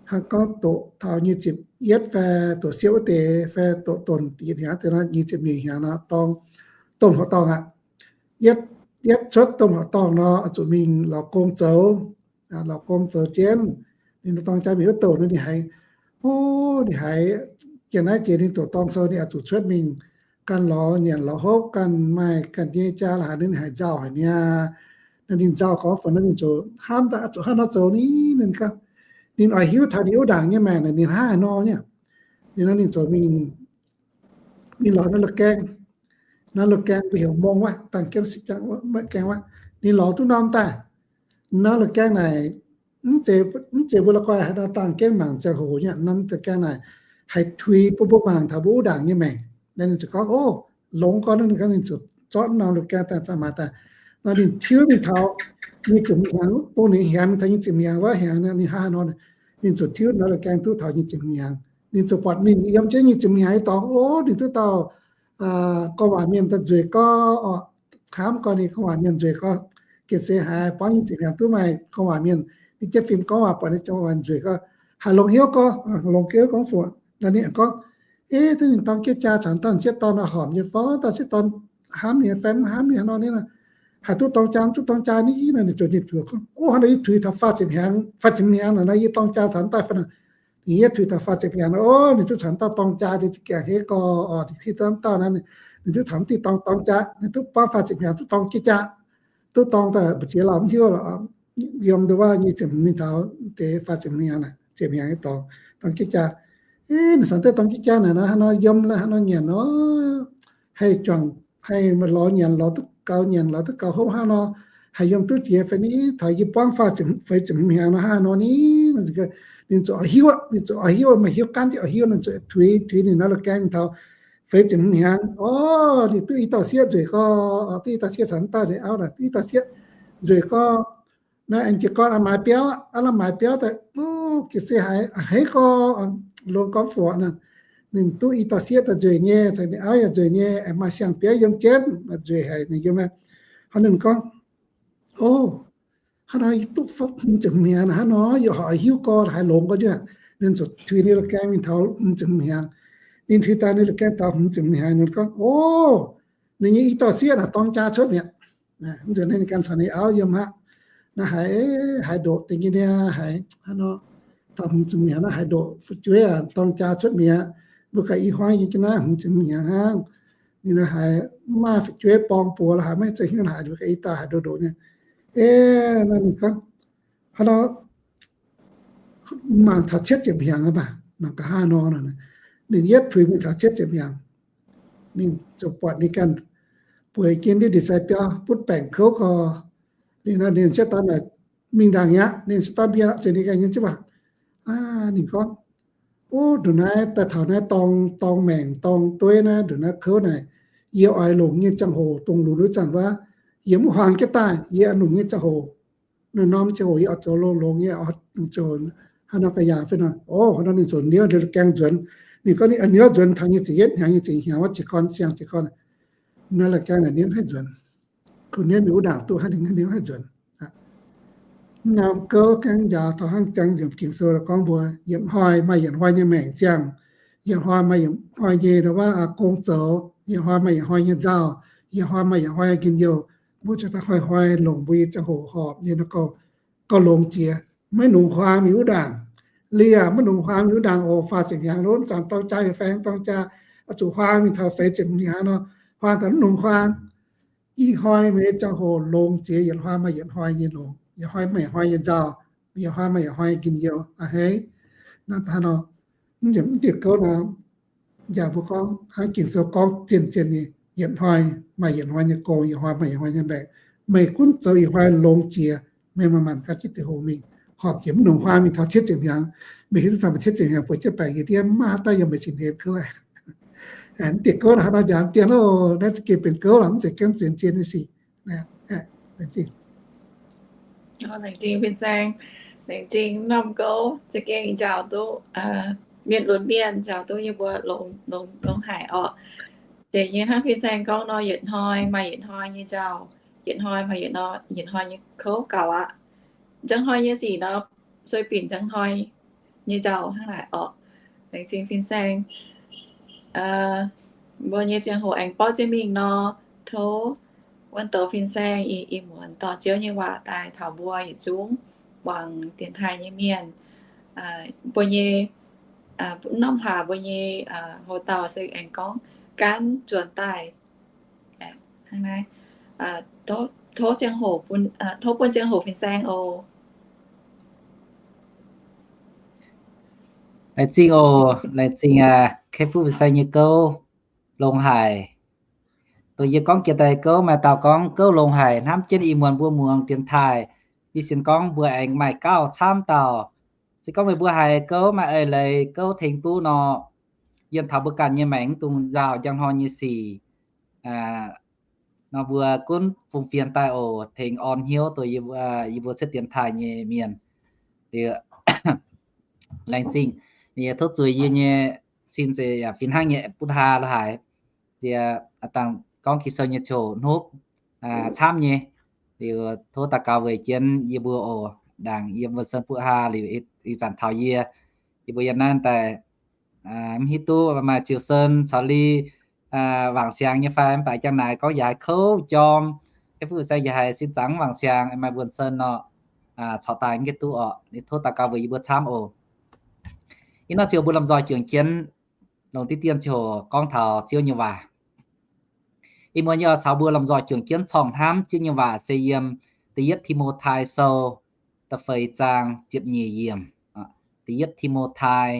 Hnangv gorngv doqc taux nyic ziepc yietv fai doqc siepv wuov deix fai doqc donx yietc hnyangx deix nor nyic ziepc nyeic hnyangx nor dorng, domh horqc dorngh aqv. Yietv, yietv cuotv domh horqc dorngh nor oix zuqc mingh lorz gong zoux. Lorz gong zoux jienv, ninh dorng jaa mingh wuov douc nor ninh haiz, o, ninh haiz, jiex naaiv jiex ninh doqc dorng sou ninh oix zuqc cuotv mingh ganh lorz nyanc lorz hopv, ganh maaih ganh nyei jaa la'haaix nor ninh haiz nzauh haic niaa. Nor ninh nzauh gorngv fai nor ninh ziouc hnamv daaih zuqc hnangv nor zoux ni, ninh, ninh oix hiuv taux ninh wuov ndaangc nyei maengc naaic ninh hnangv haaix nor nyei. Ninh nor ninh ziouc mingh, mingh lorz naaiv la'gaeng. Naaiv la'gaeng mbuo heuc mong wuov, dangh jienv sipv jangv wuov, maiv gaeng wuov. Ninh lorz duqv norm daaih. Naaiv la'gaeng naaic, mv zeiz, mv zeiz mbuo la'guaih haaix nor dangh jienv mangc ziangh hoc nyei. Naaiv la'gaeng naaic haih tuix bun mbuo mangc taux mbuo wuov ndaangc nyei maengc. Naaiv ninh ziouc gorngv, o, longx gorngv ninh, ninh ziouc zorqv norm la'gaeng daaih, daaih maaiz daaih. Nor ninh tiuv mingh taux nyic ziepc hnyangx, dongh ninh hnyangx mingh taux nyic ziepc hnyangx wuov hnyangx, ninh hnangv haaix nor, ninh ziouc tiuv naaiv la'gaeng duqv taux nyic ziepc hnyangx. Ninh ziouc buatc ninh yiem jienv nyic ziepc hnyangx nyei dorngx, o, ninh duqv dauh gorngv waac mienh daaih nzueic gorx oc. Hnamv gorngv ninh gorngv waac mienh nzueic gorx, gengh se haiz buangv nyic ziepc hnyangx duqv maaih gorngv waac mienh, ninh jienv fim gorngv waac buatc ninh gorngv waac nzueic gorx, Haaix longx hnyouv gorngv, longx hnyouv gorngv fungc. Naaiv ninh gorngv, eh, duqv ninh dorng jieqv jaa caux dauh sieqv dorn horpc nyei fai, dauh sieqv dorn hnamv nyei fai mv hnamv nyei nor, ninh haaix duqv dorng jaa, duqv dorng jaa ni nor, ninh ziouc ninh zuoqc gorngv, o, hnangv naaiv yie tuix taux faah ziepc hnyangx, faah ziepc hnyangx naaic, naaiv yie dorng jaa caux dauh fai nor, ninh yie tuix taux faah ziepc hnyangx nor, o, ninh duqv caux dauh dorng jaa, ninh za'gengh hei gorx, ninh hiuv duqv dauh naaiv, ninh duqv caux diuh dorng dorng jaa, ninh duqv buangv faah ziepc hnyangx duqv dorng jieqv jaa, duqv dorng daaih mbu'ziex lauh mv hiuv lorqc. Yiem nduov wuov nyei ziepc hmz mingh taux deix faah ziepc hnyangx naaic, ziepc hnyangx nyei dorngx, dorng jieqv jaa. Ninh caux duqv dorng jieqv jaa naaic nor, hnangv nor yiem la'haaix nor nyanc nor, haih juangc, haih lorz nyanc lorz duqv gaux, nyanc lorz duqv gaux hopv hnangv nor, haih yiem duqv jiex fai ni, taux yie buangv faah ziepc, feix ziepc hmz hnyangx nor hnangv nor ni. Ninh zuqc oix hiuv, ninh zuqc oix hiuv, maaih hiuv gaanv diuh oix hiuv, ninh zuqc tuix, tuix ninh naaiv la'gaeng mingh taux feix ziepc hmz hnyangx. O, ninh duqv i dauh sieqv nzueic gorx, duqv i dauh sieqv caux dauh deix auv naaic, duqv i dauh sieqv nzueic gorx. Naaiv aengx jiez gorn aqv, maaiz biauv aqv, aqv, maaiz biauv daaih, ga'sie haiz, hei gorx, longx gorngv fungc nor. Ninh duqv i dauh sieqv daaih nzueic nyei, caux ninh auv yaac nzueic nyei, aengx maaih siang-biauv yiem jienv, nzueic haic ninh yiem naaiv. Hnangv ninh gorngv, o, hnangv nor yie duqv hmz ziepc hmz hnyangx hnangv nor, yie oix hiuv gorx haaix longx gorx njuov. Ninh zuqc tuix ninh la'gaeng mingh taux hmz ziepc hmz hnyangx. Ninh tuix daaih ninh la'gaeng taux hmz ziepc hmz hnyangx, ninh gorngv, o, ninh nyei i dauh sieqv naaic dorng jaa cuotv mi'aqv. Mv nzunc naaiv ninh ganh caux ninh auv yiem aqv. Naaiv haiz, haiz ndoqc deix nyei niaa, haiz hnangv nor, taux hmz ziepc hmz hnyangx naaiv haiz ndoqc fu'jueiv aac, dorng jaa cuotv mi'aqv. Mbuo ganh i hnoi nyei jienv naaiv hmz ziepc hmz hnyangx hnangv. Ninh naaiv haiz mv maaih fu'jueiv borng buoz lorqc, haaix maiv zeiz hnyouv haic, ninh ganh i dauh haiz ndoqc ndoqc nyei. Ei, naaiv ninh gorngv, hnangv nor, mangc taux cietv ziepc hnyangx aqv baac, mangc gaax hnangv nor, ninh yietv puix mingh taux cietv ziepc hnyangx. Ninh ziouc buatc ninh ganh bueix jienv ndiev ndie-sai biauv butv baengc kouv gorx. Liuz nor ninh sieqv dorn naaic mingh ndaangc mi'aqv, ninh sieqv dorn mbienv aqv, zeiz ninh ganh nyei jienv baac, ninh gorngv, o, ndongc naaiv daaih taux naaiv dorng, dorng maengc dorng dueiv naaiv, ndongc naaiv kouv naaic, yie oix longc nyei ziangh hoc dongh lunx wuov zanc wuov, yie mv huaang jienv daaih, yie longc nyei ziangh hoc, norm-norm ziangh hoc yie oix zoux longx-longx nyei, oix longc ziangh hoc hnangv nor ga'yaangc fai nor. O, hnangv nor ninh ziouc niouv ndie la'gaeng nzuonx. Ninh gorngv ninh niouv nzuonx taux nyei ziepc yietv hnyangx nyei ziepc hnyangx wuov jiez gorn siang jiez gorn, naaiv la'gaeng naaic niouv haih nzuonx. Kuh niouv mingh wuov ndaangc duqv hnangv ninh niouv haih nzuonx. Mv norm gouv gaengh njaaux taux hnangv jangx nzengc Ging-Sou gorngv mbuo yietc hnoi maaih yietc hnoi nyei maengc ziangh, yietc hnoi maaih yietc hnoi nyei wuov gong zoux, yietc hnoi maaih yietc hnoi nyei nzauh, yietc hnoi maaih yietc hnoi njien-youh. Mbuo zuqc daaih hnoi-hnoi longc mbuo nyei ziangh hoc horpc nyei gauh longx jiex, maiv nungx huaang mingh wuov ndaangc. Liuz maiv nungx huaang mingh wuov ndaangc oc, faah ziepc hnyangx lorqc, zanc dorng jaa yaac faix dorng jaa, zuqc huaang mingh taux feix ziepc hnyangx nor, huaang daaih mv nungx huaang. Ih hnoi meih nyei ziangh hoc longx jiex yietc hnoi maaih yietc hnoi nyei longx, yietc hnoi maaih yietc hnoi nyei nzauh, yietc hnoi maaih yietc hnoi nyei njien-youh aqv hei. Naaiv daaih nor, mv diuc gouv nor, yaac mbuo gorngv hnangv Ging-Sou gorngv zien-zien nyei, yietc hnoi maaih yietc hnoi nyei gong, yietc hnoi maaih yietc hnoi nyei maengc. Meih gunv zoux ih hnoi longx jiex, meih manc-manc gan jienv diuh hoc mingh, horpc jiex mv nungx huaang mingh taux cietv ziepc hnyangx. Meih hiuv duqv taux meih cietv ziepc hnyangx bueix jienv baengc nyei ndiev mv maaih haaix dauh yiem meih sin hlen kouv. Mv diuc gouv nor, hnangv nor njaaux dien loh, naaiv za'gengh benx gouv lorqc, mv zeiz gengh zien-zien nyei sic. Laengz zingh. Laengz zingh fin-saeng, laengz zingh norm gouv, za'gengh njaaux duqv mienh lunx mienh, njaaux duqv yie mbuo longx haic orqc. Zeiz nyei hnangv fin-saeng gorngv nor, yietc hnoi maaih yietc hnoi nyei nzauh, yietc hnoi maaih yietc hnoi nyei kouv gaux aqv. Njang hnoi nyei sic nor, sueih binc njang hnoi nyei nzauh hnangv naaic orqc. Laengz zingh fin-saeng. Mbuo nyei ziangh hoc aengx borqv jienv mingh nor, tov wuonh douz fin-saeng ih muonz dorh Ziouv nyei waac daaih taux mbuo yietc zungv muangx dienx taaih nyei mienh. Mbuo nyei, mv norm hlaax mbuo nyei hoc-dauh se aengx gorngv gaanv nzuonx daaih. Hnangv naaiv, tov ziangh hoc, tov buonv ziangh hoc fin-saeng oc. Laengz zingh oc, laengz zingh aa, Kei Fuqv fin-saeng nyei gouv longx haic. Dongh yie gorngv jiex daaih gouv maaih dauh gorngv gouv longx haic, hnamv jienv ih muonz mbuo muangx dienx taaih. Yie sienx gorngv mbuo aengx maaih gauh camv dauh. Se gorngv meih mbuo haiz gouv maaih eix leiz gouv tengx duqv nor, yiem taux mbuo ganh nyei maengc mv dungx nzauh njang hnoi nyei sic nor, mbuo gunv fungx fienx daaih oc, tengx orn hnyouv dongh yie mbuo cuotv dienx taaih nyei mienh. Liuz, laengz zingh, yie tov zuiz yie nyei sin se yaac fih hnangv nyei butv haa lo haaix. Ziex dangh gorngv Ging-Sou nyei ziouc hnupv camv nyei. Liuz tov daux gaux weic jienv yie mbuo oc. Ndaangc yiem wuonh sen butv haa liuz ih zanc taux yie Yie mbuo yiem naaiv daaih mv hiuv duqv maaih ziu-sen caux li wangc siangx nyei fai, mv baac jangx naaic gorngv yaac haiz kouv jorm, yie mbuo se yaac haiz sin zaangc wangc siangx maaih mbuonx-sen nor, corc daaih mv hiuv duqv orqc. Ninh tov daux gaux weic yie mbuo camv oc. Ih nor ziouc mbuo lomh nzoih juangc jienv longc diqv dien ziouc gorngv taux Ziouv nyei waac. Ih muonz yie oix caux mbuo lomh nzoih juangc jienv corngh hnamv Ziouv nyei waac se yiem Da'yietv Ti^mo^tai Sou da'feix zaang ziepc nyeic yiemc. Da'yietv Ti^mo^tai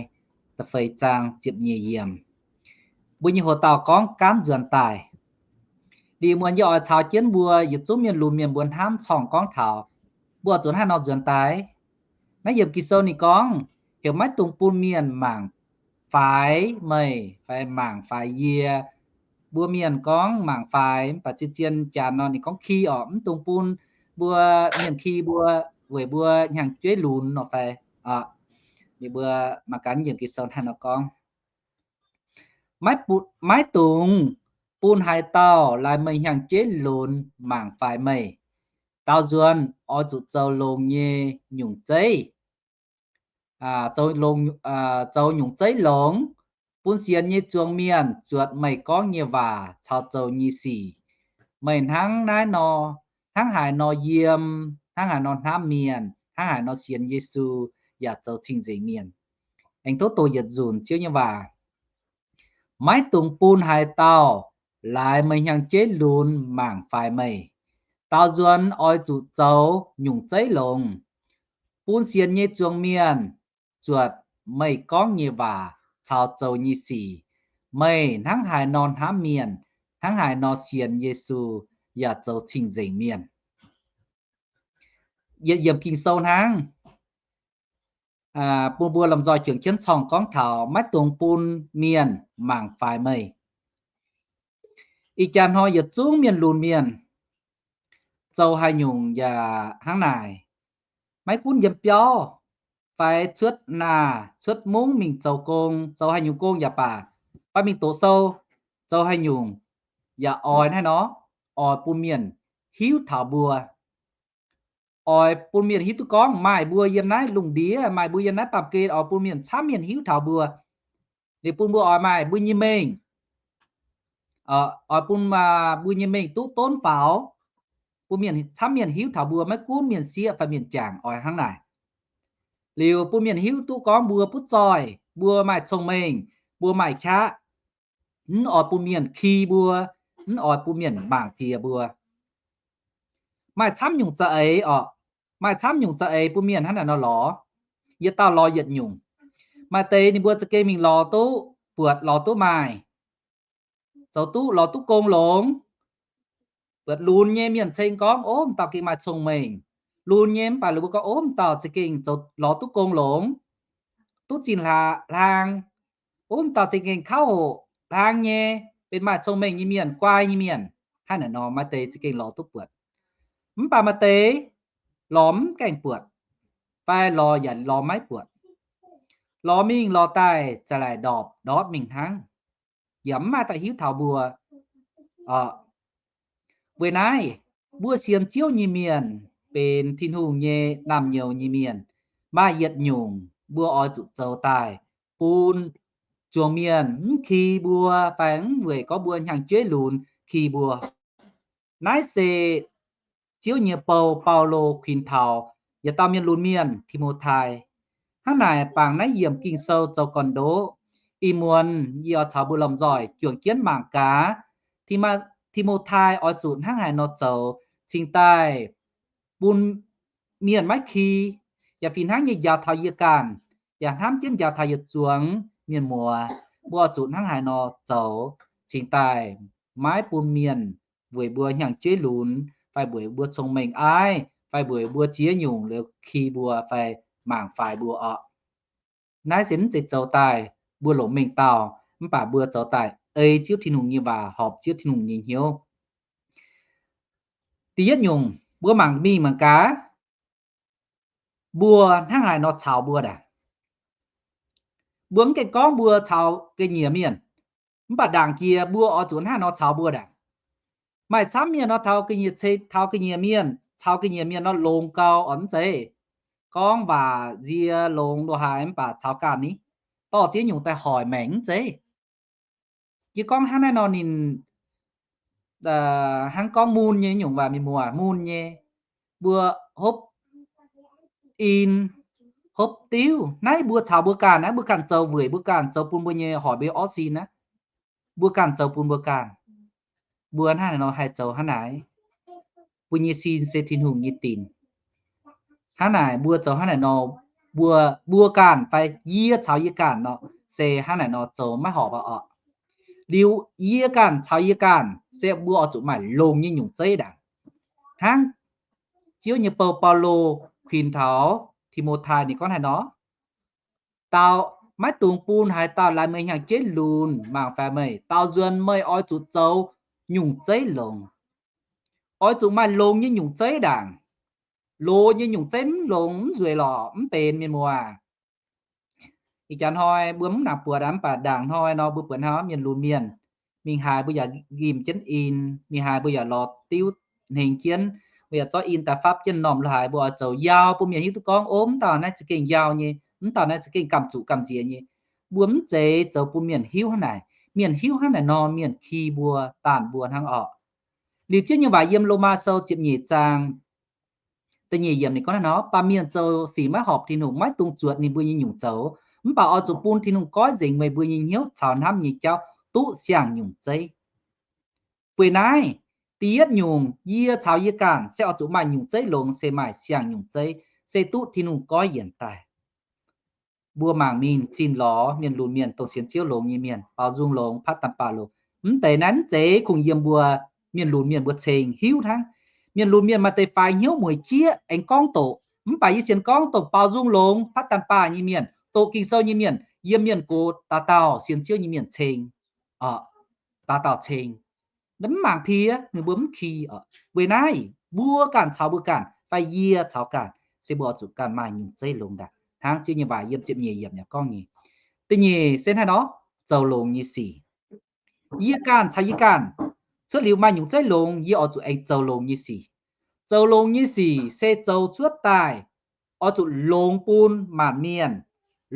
da'feix zaang ziepc nyeic yiemc. Mbuo nyei hoc dauh gorngv gaanv nzuonx daaih. Liuz muonz yie oix caux jienv mbuo yietc zungv mienh lunx mienh mbuo hnamv corngh gorngv taux mbuo zuqc haaix nor nzuonx daaih. Naaiv yiemc Ging-Sou ninh gorngv, heuc maiv dungx bun mienh mangc faix meih fai mangc faix yie. Mbuo mienh gorngv mangc faix, mv baac zien-zien jaax nor ninh gorngv ki orqc, mv dungx bun mbuo mienh ki mbuo weic mbuo hnyangx-jeiv lunx nor fai. Ninh mbuo mangc gaax yiemc Ging-Sou hnangv nor gorngv, maiv dungx bun haaix dauh laaix meih hnyangx-jeiv lunx mangc faix meih. Daaux nzuonx oix zuqc zoux longx nyei nyungc zeiv, zoux nyungc zeiv longx, bun sienx nyei zuangx mienh zuotc meih gorngv nyei waac caux zoux nyei sic. Meih hnangv naaiv nor, hnangv haaix nor yiem, hnangv haaix nor hnamv mienh, hnangv haaix nor sienx Yesu, yaac zoux cing-nzengc mienh. Aengx tov doqc yietc nzunc Ziouv nyei waac. Maiv dungx bun haaix dauh laaix meih hnyangx-jeiv lunx mangc faix meih. Daaux nzuonx oix zuqc zoux nyungc zeiv longx, bun sienx nyei zuangx mienh zuotc meih gorngv nyei waac caux zoux nyei sic. Meih hnangv haaix nor hnamv mienh, hnangv haaix nor sienx Yesu, yaac zoux cing-nzengc mienh. Yietc yiemc Ging-Sou hnangv, bun mbuo lomh nzoih juangc jienv corngh gorngv taux maiv dungx bun mienh mangc faix meih. Ih jaax hnoi yietc zungv mienh lunx mienh zoux haaix nyungc yaac hnangv naaic. Maiv gunv yiem biauv fai cuotv naah cuotv mungv mingh zoux gong, zoux haaix nyungc gong yaac baac, fai mingh doqc sou, zoux haaix nyungc yaac oix naaiv nor, oix bun mienh hiuv taux mbuo. Oix bun mienh hiuv duqv gorngv maaih mbuo yiem naaiv lungh ndiev, maaih mbuo yiem naaiv baamh gen, oix bun mienh camv mienh hiuv taux mbuo. Liuz bun mbuo oix maaih mbuo nyei mengh, oix bun mbuo nyei mengh duqv donv faaux, bun mienh camv mienh hiuv taux mbuo, maiv gunv mienh sieqv fai mienh jangc, oix hnangv naaic. Liuz bun mienh hiuv duqv gorngv mbuo butv zoih, mbuo maaih cong-mengh, mbuo maaih qaqv. Mv oix bun mienh ki mbuo, mv oix bun mienh mangc piex mbuo. Maaih camv nyungc za'eix orqc. Maaih camv nyungc za'eix bun mienh hnangv naaic nor lorz. Yietc dauh lorz yietc nyungc. Maaih deix ninh mbuo za'gengh mingh lorz duqv buatc, lorz duqv maaih, zoux duqv lorz duqv gong longx. Buatc lunx nyei mienh ceng gorngv, ov, m'dauh gengh maaih cong-mengh. Lunx nyei mv baac ninh mbuo gorngv, ov, m'dauh za'gengh zoux lorz duqv gong longx, duqv zinh hlang. Ov, m'dauh za'gengh kauv hoqc hlang nyei, benx maaih cong-mengh nyei mienh, guai nyei mienh. Hnangv naaic nor maaih deix za'gengh lorz duqv buatc. Mv baac maaih deix lorz mv gaengh buatc, fai lorz yaac lorz maiv buatc. Lorz mingh lorz daaih za'gengh ndorpc ndortv mingh hnangv, yaac mv maaih daaih hiuv taux mbuo. Weic naaiv, mbuo sienx Ziouv nyei mienh, benx Tin-Hungh nyei naamh nyouz nyei mienh, maaih yietc nyungc mbuo oix zuqc zoux daaih bun zuangx mienh mv ki mbuo fai mv weic gorngv mbuo hnyangx-jeiv lunx ki mbuo. Naaiv se Ziouv nyei bou, Baulo, kuinx taux yietc dauh mienh lunx mienh, Ti^mo^tai. Hnangv naaic, bangc naaiv yiemc Ging-Sou zoux gorn-ndoqv. Ih muonz yie oix caux mbuo lomh nzoih juangc jienv mangc gaax, Ti^mo^tai oix zuqc hnangv haaix nor zoux cingx daaih bun mienh maiv ki, yaac fih hnangv nyei njaaux taux yie ganh, yaac hnamv jienv njaaux taux yietc zuangx mienh muoz. Mbuo oix zuqc hnangv haaix nor zoux cingx daaih maiv bun mienh weic mbuo hnyangx-jeiv lunx, fai weic mbuo cong-mengh aiv, fai weic mbuo ziex nyungc liuz ki mbuo fai mangc faix mbuo orqc. Naaiv se mv zeiz zoux daaih mbuo longc mengh dauh, mv baac mbuo zoux daaih ei Ziouv Tin-Hungh nyei waac, horpc Ziouv Tin-Hungh nyei hnyouv. Da'yietv nyungc, mbuo mangc mingh mangc gaax, mbuo hnangv haaix nor caux mbuo ndaangc. Mbuo mv gaengh gorngv mbuo caux ga'nyiec mienh, mv baac ndaangc jiex mbuo oix zuqc hnangv haaix nor caux mbuo ndaangc. Maaih camv mienh nor taux ga'nyiec ceng, taux ga'nyiec mienh, caux ga'nyiec mienh nor longx gau oc, mv zeiz? gorngv waac nzie longx lo haaix mv baac caux ganh ni, dorh ziex nyungc daaih hoic maengc mv zeiz. Yie gorngv hnangv naaiv nor ninh hnangv gorngv mun nyei nyungc waac mienh muoz mun nyei, mbuo hopv in, hopv diuv naaiv mbuo caux mbuo ganh naaiv, mbuo ganh zoux weic mbuo ganh zoux bun mbuo nyei hoic mbuo orv sin naaiv, mbuo ganh zoux bun mbuo ganh. Mbuo hnangv naaiv nor haih zoux hnangv naaiv. Mbuo nyei sin se Tin-Hungh nyei dinc. Hnangv naaic mbuo zoux hnangv naaic nor, mbuo, mbuo ganh fai yie caux yie ganh nor, se hnangv naaic nor zoux maiv horpc aqv oc. Liuz yie ganh caux yie ganh se mbuo oix zuqc maaih longx nyei nyungc zeiv ndaangc. Hnangv Ziouv nyei bou Baulo kuinx taux Ti^mo^tai ninh gorngv haaix nor, dauh maiv dungx bun haaix dauh laaix meih hnyangx-jeiv lunx mangc faix meih. Daaux nzuonx meih oix zuqc zoux nyungc zeiv longx. Oix zuqc maaih longx nyei nyungc zeiv ndaangc. Loz nyei nyungc zeiv mv longx mv nzueic lorqc, mv benx, mienh muoz. Ih jaax hnoi mbuo mv nangc buatc aqv, mv baac ndaangc hnoi nor mbuo buatc hnangv mienh lunx mienh, mingh haaix mbuo yaac nqimh jienv in, mingh haaix mbuo yaac lorz diuv hnengx jienv, mbuo yaac zorqv in daaih fapv jienv m'normh lo haaix, mbuo oix zoux yau bun mienh hiuv duqv gorngv, ov, mv dauh naaiv za'gengh yau nyei, mv dauh naaiv za'gengh gamh zuqc gamh nziex nyei. Mbuo mv zeiz zoux bun mienh hiuv hnangv naaic. Mienh hiuv hnangv naaic nor, mienh ki mbuo, daanh mbuo hnangv orqc. Liuz Ziouv nyei waac yiem Lomaa Sou ziepc nyeic zaang da'nyeic yiemc ninh gorngv hnangv nor, baamh mienh zoux sic maiv horpc Tin-Hungh, maiv dungx zuotc ninh mbuo nyei nyungc zoux. Mv baac oix zuqc bun Tin-Hungh goiv nzengc meih mbuo nyei hnyouv caux hnamv nyei jauv duqv siang-nyungc zeiv. Weic naaiv, da'yietv nyungc, yie caux yie ganh se oix zuqc maaih nyungc zeiv longx, se maaih siang-nyungc zeiv, se duqv Tin-Hungh goiv yienc daaih. Mbuo mangc mingh zinh lorz mienh lunx mienh dongh sienx Ziouv longx nyei mienh, baaux nzung longx, พัฒนา longx. Mv deix naaiv mv zeiz kungx yiem mbuo mienh lunx mienh mbuo ceng, hiuv hnangv. Mienh lunx mienh maaih deix faix hnyouv mueic jieqv aengx gorngv doqc, mv baac yie sienx gorngv dongh baaux nzung longx, พัฒนา nyei mienh, doqc Ging-Sou nyei mienh, yiem mienh gox dauh dauh sienx Ziouv nyei mienh ceng, dauh dauh ceng. Mv mangc piex, ninh mbuo mv ki oc. Weic naaiv, mbuo ganh caux mbuo ganh fai yie caux ganh, se mbuo oix zuqc ganh maaih nyungc zeiv longx ndaangc, hnangv Ziouv nyei waac yiem ziepc nyeic yiemc yaac gorngv nyei. Da'nyeic se hnangv nor, zoux longx nyei sic. Yie ganh caux yie ganh cuotv liuz maaih nyungc zeiv longx, yie oix zuqc aengx zoux longx nyei sic. Zoux longx nyei sic se zoux cuotv daaih oix zuqc longx bun maanc mienh,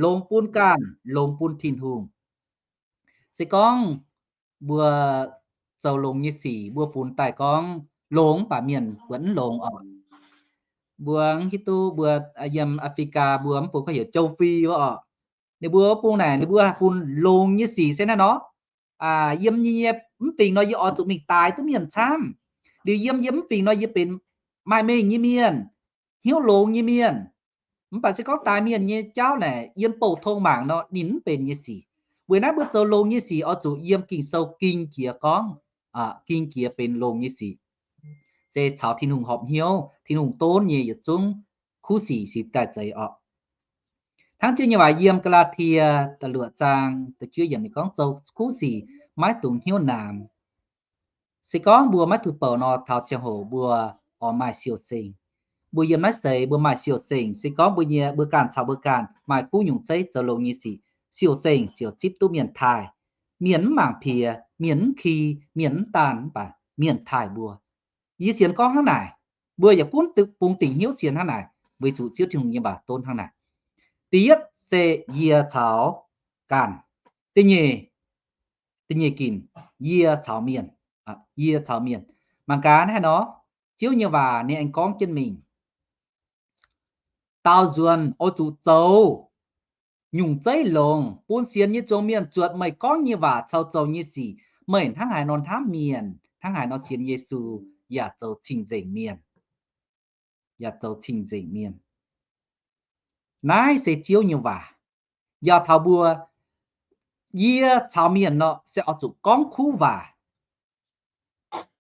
longx bun ganh, longx bun Tin-Hungh. Se gorngv mbuo zoux longx nyei sic mbuo funx daaih gorngv longx, mv baac mienh buatc mv longx oc. Mbuo hiuv duqv mbuo yiem Aa^fri^gaa mbuo mv bung gorngv heuc châu Phi wuov oc. Ninh mbuo wuov bung naaic ninh mbuo funx longx nyei sic se hnangv nor, yiem nyei mv fingx nor yie oix zuqc mingh daaix duqv mienh camv. Liuz yiem yie mv fingx nor yie benx maaih mengh nyei mienh, hnyouv longx nyei mienh. Mv baac se gorngv daaix mienh nyei jauv naaic yiem bouh tong mangc nor ninh mv benx nyei sic. Weic naaiv mbuo zoux longx nyei sic oix zuqc yiem Ging-Sou ging jiex gorngv, ging jiex benx longx nyei sic, se caux Tin-Hungh horpc hnyouv, Tin-Hungh donv nyei yietc zungv kuv sic se daaih zeiz oc. Hnangv Ziouv nyei waac yiem Gaa^laa^tie da'luoqc zaang da'juov yiemc ninh gorngv, zoux kuv sic maiv dungx hnyouv naamx. Se gorngv mbuo maiv tuix bouc nor, taux ziangh hoc mbuo oix maaih siou-seng. Mbuo yiem naaiv seix mbuo maaih siou-seng, se gorngv mbuo nyei, mbuo ganh caux mbuo ganh maaih kuv nyungc zeiv zoux longx nyei sic, siou-seng ziouc zipv duqv mienh taaih. Mienh mv mangc piex, mienh mv ki, mienh mv daanh, mv baac mienh taaih mbuo. Yie sienx gorngv hnangv naaic, mbuo yaac gunv bungx dingc hnyouv sienx hnangv naaic, weic zuqc Ziouv Tin-Hungh nyei waac donv hnangv naaic. Da'yietv se yie caux ganh. Da'nyeic, da'nyeic ginc, yie caux mienh. Yie caux mienh. Mangc gaax haaix nor, Ziouv nyei waac ninh aengx gorngv jienv mingh, daaux nzuonx oix zuqc zoux nyungc zeiv longx bun sienx nyei zuangx mienh zuotc meih gorngv nyei waac caux zoux nyei sic. Meih hnangv haaix nor hnamv mienh, hnangv haaix nor sienx Yesu, yaac zoux cing-nzengc mienh. Yaac zoux cing-nzengc mienh. Naaiv se Ziouv nyei waac. Yaac taux mbuo, yie caux mienh nor se oix zuqc gorngv kuv waac.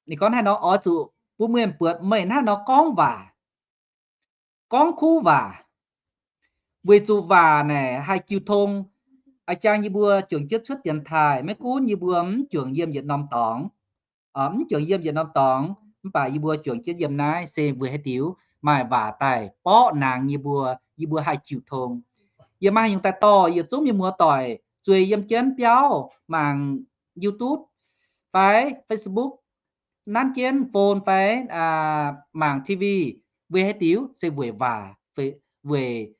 Ninh gorngv haaix nor, oix zuqc bun mienh buatc meih hnangv nor gorngv waac, gorngv kuv waac. Weic zuqc waac naaic haih jiu tong. A'jang yie mbuo juangc jienv cuotv dienx taaih, maiv gunv yie mbuo mv juangc yiem yietc norm dorngx, mv juangc yiem yietc norm dorngx, mv baac yie mbuo juangc jienv yiem naaiv se weic haaix diuc? Maaih waac daaih borqv nangx yie mbuo, yie mbuo haih jiu tong. Yie maaih haaix nyungc daaih dorh yietc zungv mienh muoz-doic zueiz yiem jienv biauv mangc YouTube fai Facebook, nanv jienv phone fai mangc T V, weic haaix diuc? Se weic waac, weic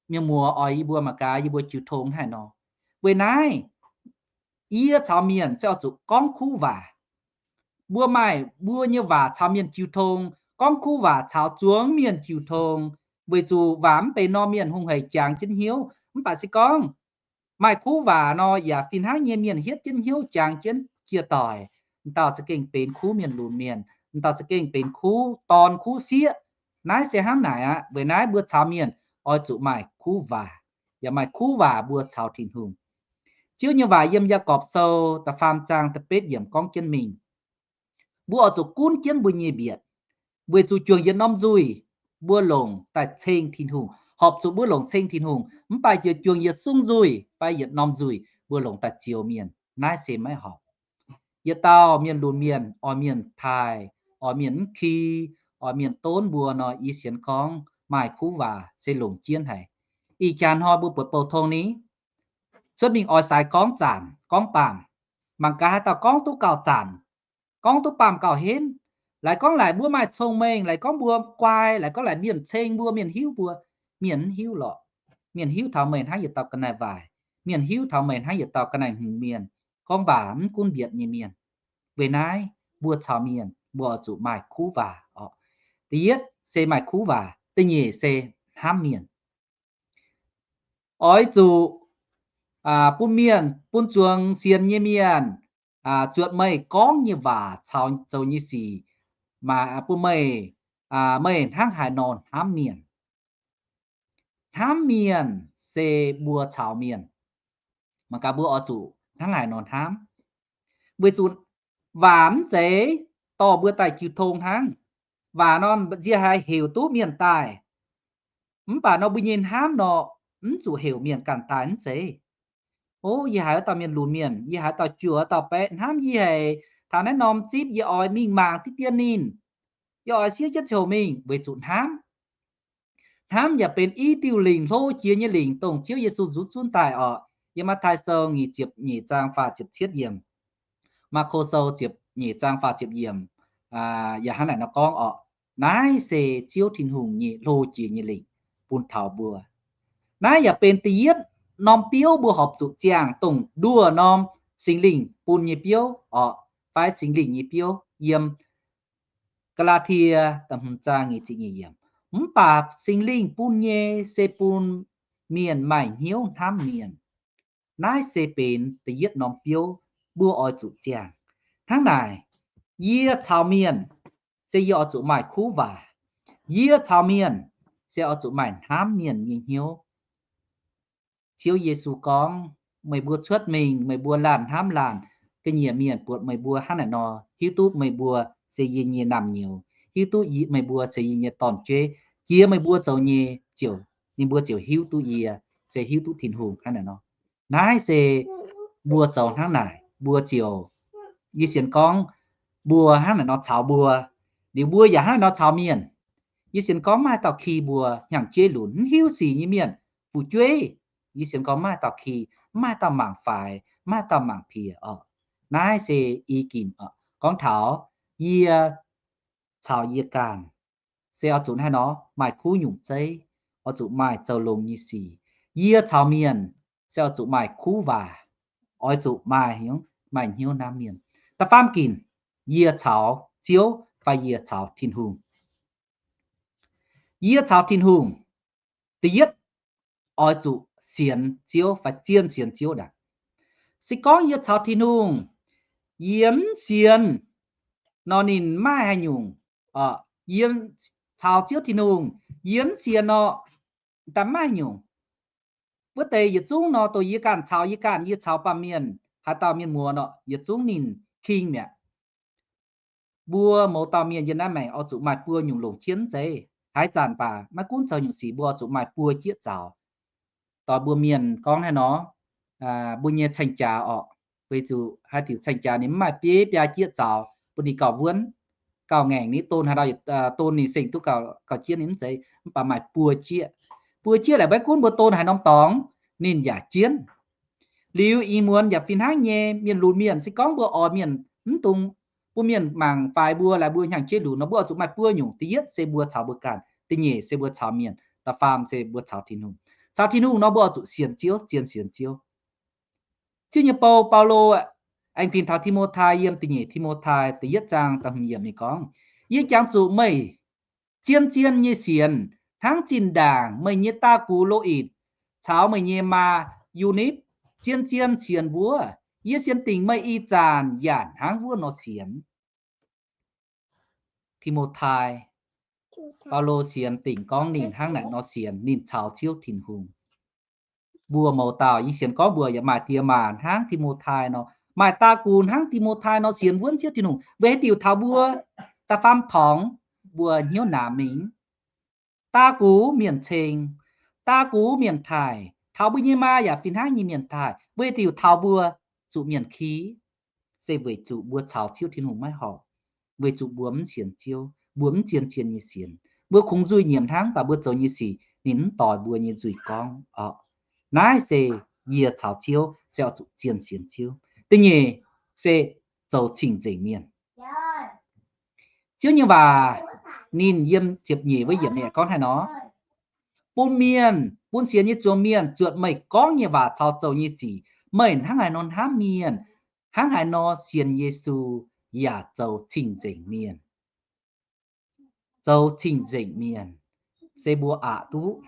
mienh muoz oix yie mbuo mangc gaax yie mbuo jiu tong haaix nor. Weic naaiv, yie caux mienh se oix zuqc gorngv kuv waac. Mbuo maaih mbuo nyei waac caux mienh jiu tong, gorngv kuv waac caux zuangx mienh jiu tong, weic zuqc waac mv benx norm mienh hungh heic jangx jienv hnyouv. Mv baac se gorngv maaih kuv waac nor, yaac fih hnangv nyei mienh hietv jienv hnyouv jangx jienv jiex doic, m'dauh za'gengh benx kuv mienh lunx mienh, m'dauh za'gengh benx kuv dorn kuv sieqv. Naaiv se hnangv naaic aqv. Weic naaiv mbuo caux mienh oix zuqc maaih kuv waac, yaac maaih kuv waac mbuo caux Tin-Hungh. Ziouv nyei waac yiem Yaagorpc Sou da'faam zaang da'betv yiemc gorngv jienv mingh, mbuo oix zuqc gunv jienv mbuo nyei mbietc, weic zuqc juangc yietc norm nzuih mbuo longc daaih ceng Tin-Hungh, horpc zuqc mbuo longc ceng Tin-Hungh. Mv baac jiex juangc yietc sung nzuih fai yietc norm nzuih mbuo longc daaih zioux mienh, naaiv se maiv horpc. Yietc dauh mienh lunx mienh, oix mienh taaih, oix mienh mv ki, oix mienh donv mbuo nor, yie sienx gorngv maaih kuv waac se longc jienv haic. Ih jaax hnoi mbuo buatc bouh tong ni, cuotv mingh oix saaix gorngv zanc gorngv baamh, mangc gaax haaix dauh gorngv duqv gauh zanc, gorngv duqv baamh gauh henv, laaic gorngv laaic mbuo maaih cong-mengh, laaic gorngv mbuo guai, laaic gorngv laaic mienh ceng mbuo, mienh hiuv mbuo. Mienh mv hiuv lorqc. Mienh hiuv taux meih hnangv yietc dauh ga'naaiv-waaic. Mienh hiuv taux meih hnangv yietc dauh ga'naaiv-hngongx mienh, gorngv waac mv gunv mbietc nyei mienh. Weic naaiv, mbuo caux mienh mbuo oix zuqc maaih kuv waac oc. Da'yietv se maaih kuv waac, da'nyeic se hnamv mienh. Oix zuqc bun mienh, bun zuangx sienx nyei mienh zuotc meih gorngv nyei waac caux zoux nyei sic, bun meih, meih hnangv haaix nor hnamv mienh. Hnamv mienh se mbuo caux mienh, mangc gaax mbuo oix zuqc hnangv haaix nor hnamv. Weic zuqc waac mv zeiz dorh mbuo daaih jiu tong hnangv. Waac nor nziex haiz heuc duqv mienh daaih, mv baac nor mbuo nyei hnamv nor, mv zuqc heuc mienh ganh daaih mv zeiz. O, yie haiz wuov dauh mienh lunx mienh, yie haiz dauh juoz dauh baeqv hnamv yie haic, taux naaiv norm zipv yie oix mingh mangc diqv dien ninh, yie oix siev jienv ziouc mingh, weic zuqc hnamv. Hnamv yaac benx i diuh lingc, hlo jiex nyei lingc, dongh Ziouv Yesu nzuqc zunv daaih oc. Yiem Matv^taai Sou nyic ziepc nyeic zaang faah ziepc cietv yiemc, Maako Sou ziepc nyeic zaang faah ziepc yiemc, yaac hnangv naaic nor gorngv oc. Naaiv se Ziouv Tin-Hungh nyei hlo jiex nyei lingc bun taux mbuo. Naaiv yaac benx da'yietv norm biouv mbuo horpc zuqc ziangh, dongh nduoh norm Singx Lingh bun nyei biouv oc, fai Singx Lingh nyei biouv yiem Gaa^laa^tie da'hmz zaang nyic ziepc nyeic yiemc. Mv baac Singx Lingh bun nyei se bun mienh maaih hnyouv hnamv mienh. Naaiv se benx da'yietv norm biouv mbuo oix zuqc ziangh. Hnangv naaic, yie caux mienh se yie oix zuqc maaih kuv waac. Yie caux mienh se oix zuqc maaih hnamv mienh nyei hnyouv. Ziouv Yesu gorngv, meih mbuo cuotv mingh, meih mbuo laanh hnamv laanh. Ga'nyiec mienh buatc meih mbuo hnangv naaic nor, hiuv duqv meih mbuo se yie nyei naamh nyouz, hiuv duqv meih mbuo se yie nyei dorn-jueiv. Jiex meih mbuo zoux nyei ziouc, ninh mbuo ziouc hiuv duqv yie, se hiuv duqv Tin-Hungh hnangv naaic nor. Naaiv se mbuo zoux hnangv naaic, mbuo ziouc, yie sienx gorngv mbuo hnangv naaic nor caux mbuo, liuz mbuo yaac hnangv naaic nor caux mienh. Yie sienx gorngv maaih dauh ki mbuo hnyangx-jeiv lunx, mv hiuv sic nyei mienh, fu'jueiv. Yie sienx gorngv maaih dauh ki, maaih dauh mangc faix, maaih dauh mangc piex oc. Naaiv se i ginc oc. Gorngv taux yie caux yie ganh se oix zuqc hnangv nor maaih kuv nyungc zeiv, oix zuqc maaih zoux longx nyei sic. Yie caux mienh se oix zuqc maaih kuv waac, oix zuqc maaih, maaih hnyouv hnamv mienh. Da'faam ginc, yie caux Ziouv fai yie caux Tin-Hungh. Yie caux Tin-Hungh, da'yietv oix zuqc sienx Ziouv fai zien sienx Ziouv ndaangc. Se gorngv yie caux Tin-Hungh, yie mv sienx nor ninh maiv maaih haaix nyungc. Yie caux Ziouv Tin-Hungh, yie mv sienx nor, daaih maiv maaih haaix nyungc. Wuov deix yietc zungv nor dongh yie ganh caux yie ganh, yie caux baamh mienh, haaix dauh mienh muoz nor, yietc zungv ninh king mi'aqv. Mbuo mouz dauh mienh yiem naaiv maengc oix zuqc maaih buo nyungc longc jienv zeiv. Haaix zanc baac maiv gunv zoux nyungc sic mbuo oix zuqc maaih buo jieqv zaux. Doix mbuo mienh gorngv hnangv nor, mbuo nyei caeng jaax orqc, weic zuqc haaix diuc caeng jaax ninh mv maaih bieiv biaa jieqv zaux bun ninh gauh wuonv, gauh ngaengc, ninh don haaix dauh, don ninh seng duqv gauh jienv ninh mv zeiz, mv baac maaih buo jieqv. Buo jieqv laaic maiv gunv mbuo don haaix norm dorngx, ninh yaac jienv. Liuz ih muonz yaac fih hnangv nyei, mienh lunx mienh se gorngv mbuo oix mienh mv dungx bun mienh mangc faix mbuo, laaic mbuo hnyangx-jeiv lunx nor, mbuo oix zuqc maaih buo nyungc. Da'yietv se mbuo caux mbuo ganh, da'nyeic se mbuo caux mienh. Da'faam se mbuo caux Tin-Hungh. Caux Tin-Hungh nor mbuo oix zuqc sienx Ziouv, zien sienx Ziouv. Ziouv nyei bou, Baulo aengx bingx taux Ti^mo^tai yiem da'nyeic Ti^mo^tai da'yietv zaang da'hmz yiemc ninh gorngv, Yie jangx zuqc meih zien-zien nyei sienx, hnangv zinh ndaangc meih nyei daa-gux Lo^itc caux meih nyei maa, Yu^nipc, zien-zien sienx wuov. Yie sienx dingc meih ih zanc yaac hnangv wuov nor sienx. Ti^mo^tai, Baulo sienx dingc gorngv ninh hnangv naaic nor sienx, ninh caux Ziouv Tin-Hungh. Mbuo mouz dauh, yie sienx gorngv mbuo yaac maaih die maac hnangv Ti^mo^tai nor, maaih daa-gux hnangv Ti^mo^tai nor sienx wuonv Ziouv Tin-Hungh. Weic haaix diuc taux mbuo da'faam torngx mbuo hnyouv naamx mingh? Daa-gux mienh ceng, daa-gux mienh taaih, taux mbuo nyei maa yaac fih hnangv nyei mienh taaih. Weic diuc taux mbuo zuqc mienh ki? Se weic zuqc mbuo caux Ziouv Tin-Hungh maiv horpc, weic zuqc mbuo mv sienx Ziouv, mbuo mv zien-zien nyei sienx. Mbuo kungx nzuih nyiemc hnangv, mv baac mbuo zoux nyei sic ninh mv doix mbuo nyei nzuih gorngv oc. Naaiv se yie caux Ziouv se oix zuqc zien sienx Ziouv. Da'nyeic se zoux cing-nzengc mienh. Ziouv nyei waac ninh yiem ziepc nyeic wuov yiemc ninh gorngv haaix nor, bun mienh, bun sienx nyei zuangx mienh zuotc meih gorngv nyei waac caux zoux nyei sic. Meih hnangv haaix nor hnamv mienh, hnangv haaix nor sienx Yesu yaac zoux cing-nzengc mienh. Zoux cing-nzengc mienh se mbuo aqc duqv.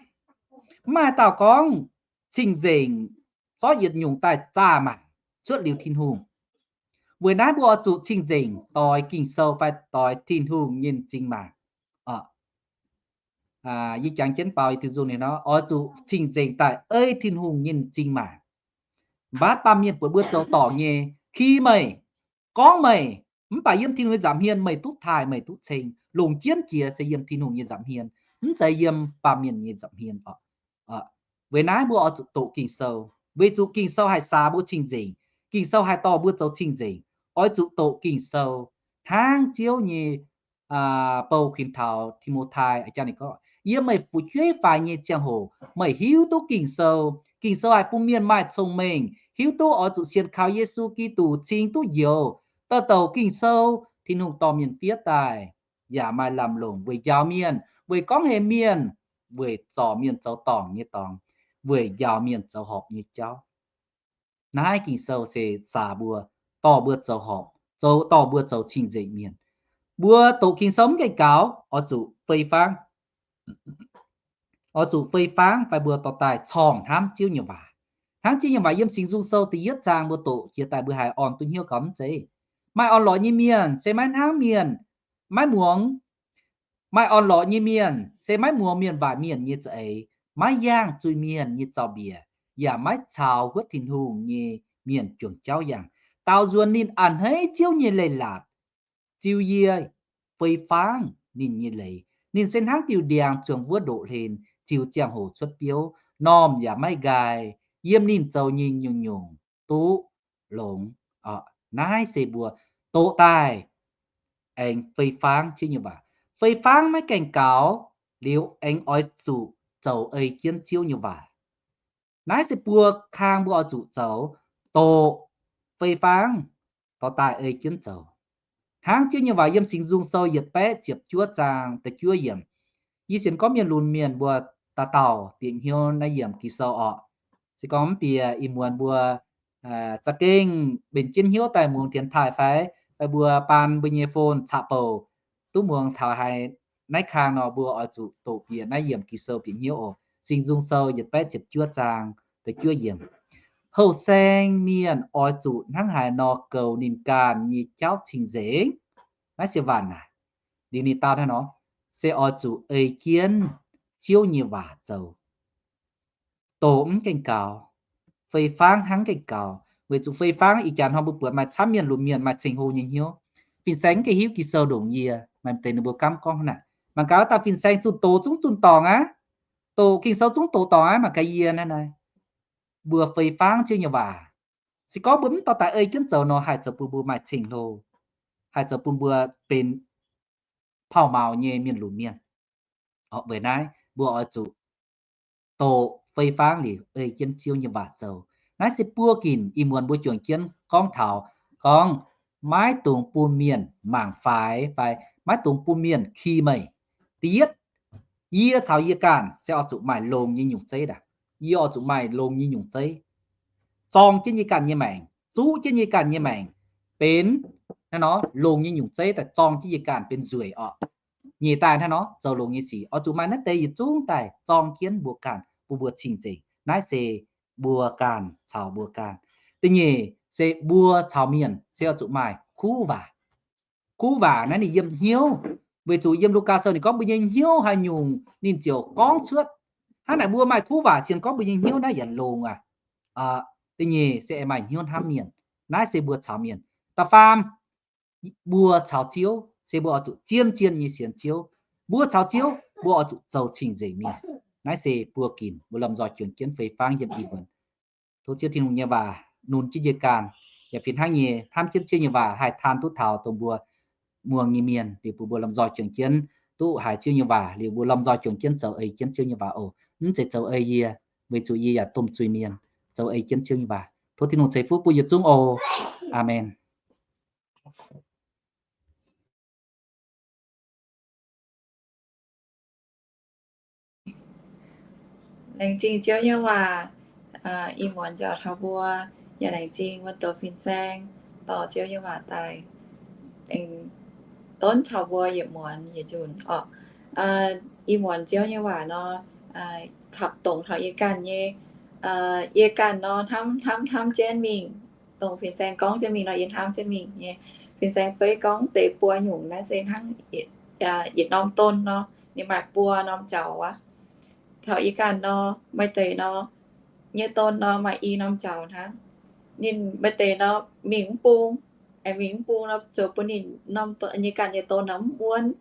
Mv maaih dauh gorngv cing-nzengc zorqv yietc nyungc daaih zaah mangc cuotv liuz Tin-Hungh. Weic naaiv mbuo oix zuqc cing-nzengc doix Ging-Sou fai doix Tin-Hungh nyei m'zing mangc. Yie jangx jienv baaux yie diuh nzung ninh nor, oix zuqc cing-nzengc daaih ei Tin-Hungh nyei m'zing mangc. Mv baac baamh mienh buatc mbuo zoux dorngc nyei, ki meih, gorngv meih, mv baac yiem Tin-Hungh nyei nza'hmien meih duqv taaih, meih duqv ceng. Longc jienv jiex se yiem Tin-Hungh nyei nza'hmien, mv zeiz yiem baamh mienh nyei nza'hmien oc. Weic naaiv mbuo oix zuqc doqc Ging-Sou, weic zuqc Ging-Sou haih saax mbuo cing-nzengc. Ging-Sou haih dorh mbuo zoux cing-nzengc. Oix zuqc doqc Ging-Sou hnangv Ziouv nyei bou kuinx taux Ti^mo^tai, jang ninh gorngv, Yiem meih fu'jueiv faix nyei ziangh hoc meih hiuv duqv Ging-Sou. Ging-Sou haih bun mienh maaih cong-mengh hiuv duqv oix zuqc sienx kaux Yesu Giduc cing duqv njoux. Douc douc Ging-Sou Tin-Hungh dorh mienh fiev daaih, yaac maaih lamh longc weic njaaux mienh, weic gorngv heix mienh, weic zorc mienh zoux dorngc nyei dorngx, weic njaaux mienh zoux horpc nyei jauv. Naaiv Ging-Sou se saax mbuo, dorh mbuo zoux horpc, zoux, dorh mbuo zoux cing-nzengc mienh. Mbuo doqc Ging-Sou mv gaengh gaux, oix zuqc fei fangv. Oix zuqc fei fangv fai mbuo dorh daaih corngh hnamv Ziouv nyei waac. Hnangv Ziouv nyei waac yiem Singx Nzung Sou da'yietv zaang mbuo doqc jiex daaih mbuo haiz orn duqv hnyouv gaux mv zeiz? Maaih orn-lorqc nyei mienh se maiv hnamv mienh, maiv muangx. Maaih orn-lorqc nyei mienh se maiv muangx mienh waaic mienh nyei za'eix, maiv yangh zuiz-mienh nyei zaux-mbiec, yaac maiv caux huotv Tin-Hungh nyei mienh juangc jauv yangh. Daaux nzuonx ninh a'hneiv Ziouv nyei leiz-latc, ziux yie fei fangv ninh nyei leiz. Ninh se hnangv diuh ndiangx zuangx wuov ndoqv hlen, ziux ziangh hoc cuotv biouv, normh yaac maiv nqaai. Yiem ninh zoux nyei nyungc-nyungc duqv longx. Naaiv se mbuo doqc daaih aengx fei fangv Ziouv nyei waac. Fei fangv maiv gaengh gaux liuz aengx oix zuqc zoux ei jienv Ziouv nyei waac. Naaiv se buo kang mbuo oix zuqc zoux: doqc, fei fangv, dorh daaih ei jienv zoux. Hnangv Ziouv nyei waac yiem Singx Nzung Sou yietc baeqv ziepc juov zaang da'juov yiemc. Yie sienx gorngv mienh lunx mienh mbuo dauh dauh bieqc hnyouv naaiv yiemc Ging-Sou orqc. Se gorngv mv bieqc ih muonz mbuo za'gengh mbenc jienv hnyouv daaih muangx dienx taaih fai, fai mbuo baan mbuo nyei phone caqv-bouc duqv muangx taux haiz naaiv kang nor, mbuo oix zuqc doqc bieqc naaiv yiemc Ging-Sou bieqc hnyouv oc. Singx Nzung Sou yietc baeqv ziepc juov zaang da'juov yiemc. Houh saeng mienh oix zuqc hnangv haaix nor goux ninh ganh nyei jauv cing-nzengc? Naaiv se waanc naaic. Liuz ninh dau hnangv nor, se oix zuqc ei jienv Ziouv nyei waac zoux. Doqc mv gaengh gaux, fei fangv hnangv gaengh gaux. Weic zuqc fei fangv ih jaax hnoi mbuo buatc maaih camv mienh lunx mienh maaih ceng-hlo nyei hnyouv. Fin-saeng mv gaengh hiuv Ging-Sou ndongc yie, maaih deix ninh mbuo gamv gorngv hnangv naaic. Mangc gaax wuov dauh fin-saeng zunh doz zungv zunh dorngc aqv. Doqc Ging-Sou zungv doqc dorngc aqv, mangc gaax yie naaiv naaiv. Mbuo fei fangv Ziouv nyei waac. Se gorngv mbuo mv dorh daaih ei jienv zoux nor, haih zoux bun mbuo maaih ceng-hlo, haih zoux bun mbuo benx pauh maux nyei mienh lunx mienh. Weic naaiv mbuo oix zuqc doqc fei fangv liuz ei jienv Ziouv nyei waac zoux. Naaiv se buo ginc ih muonz mbuo juangc jienv gorngv taux gorngv maiv dungx bun mienh mangc faix fai maiv dungx bun mienh ki meih. Da'yietv, Yie caux yie ganh se oix zuqc maaih longx nyei nyungc zeiv daaih. Yie oix zuqc maaih longx nyei nyungc zeiv, zorng jienv yie ganh nyei maengc, zuqv jienv yie ganh nyei maengc benx hnangv nor longx nyei nyungc zeiv daaih zorng jienv yie ganh benx nzueic orqc. Nyeic daaih hnangv nor zoux longx nyei sic oix zuqc maaih naaiv deix yietc zungv daaih zorng jienv mbuo ganh bun mbuo cing-nzengc. Naaiv se mbuo ganh caux mbuo ganh. Da'nyeic se mbuo caux mienh se oix zuqc maaih kuv waac. Kuv waac naaiv ninh yiem hnyouv, weic zuqc yiem Lugaa Sou ninh gorngv mbuo nyei hnyouv haaix nyungc ninh ziouc gorngv cuotv. Hnangv naaic mbuo maaih kuv waac sienx gorngv mbuo nyei hnyouv naaiv yaac longx aqv. Da'nyeic se maaih hnyouv hnamv mienh. Naaiv se mbuo caux mienh. Da'faam, mbuo caux Ziouv se mbuo oix zuqc zien-zien nyei sienx Ziouv. Mbuo caux Ziouv mbuo oix zuqc zoux cing-nzengc mienh. Naaiv se buo ginc mbuo lomh nzoih juangc jienv fei fangv yiem ih muonz. Tov Ziouv Tin-Hungh nyei waac nunc jienv yie ganh, yaac fih hnangv nyei hnamv jienv Ziouv nyei waac haih taan duqv taux dongh mbuo muangx nyei mienh, liuz bun mbuo lomh nzoih juangc jienv duqv haiz Ziouv nyei waac, liuz mbuo lomh nzoih juangc jienv zoux ei jienv Ziouv nyei waac oc. Mv zeiz zoux ei yie, weic zuqc yie yaac domh zuiz-mienh. Zoux ei jienv Ziouv nyei waac. Tov Tin-Hungh ceix fuqv bun yietc zungv oc. Aamen. Laengz zingh Ziouv nyei waac. Ih muonz njaaux taux mbuo, yaac laengz zingh wuov douz fin-saeng dorh Ziouv nyei waac daaih donv taux mbuo yietc muonz yietc nzunc orqc. Ih muonz Ziouv nyei waac nor, kapv dongc taux yie ganh nyei, yie ganh nor hnamv hnamv hnamv jienv mingh, dongh fin-saeng gorngv jienv mingh nor yie hnamv jienv mingh nyei. Fin-saeng beiv gorngv deix buo nyungc naaiv se hnangv yietc norm don nor, ninh maaih buo norm jaux aqv. Taux yie ganh nor, maaih deix nor, nyei don nor maaih i norm jaux hnangv. Ninh maaih deix nor mingh mv bung, aengx mingh mv bung nor zoux bun ninh norm nyei ganh nyei don nor mv wuonv.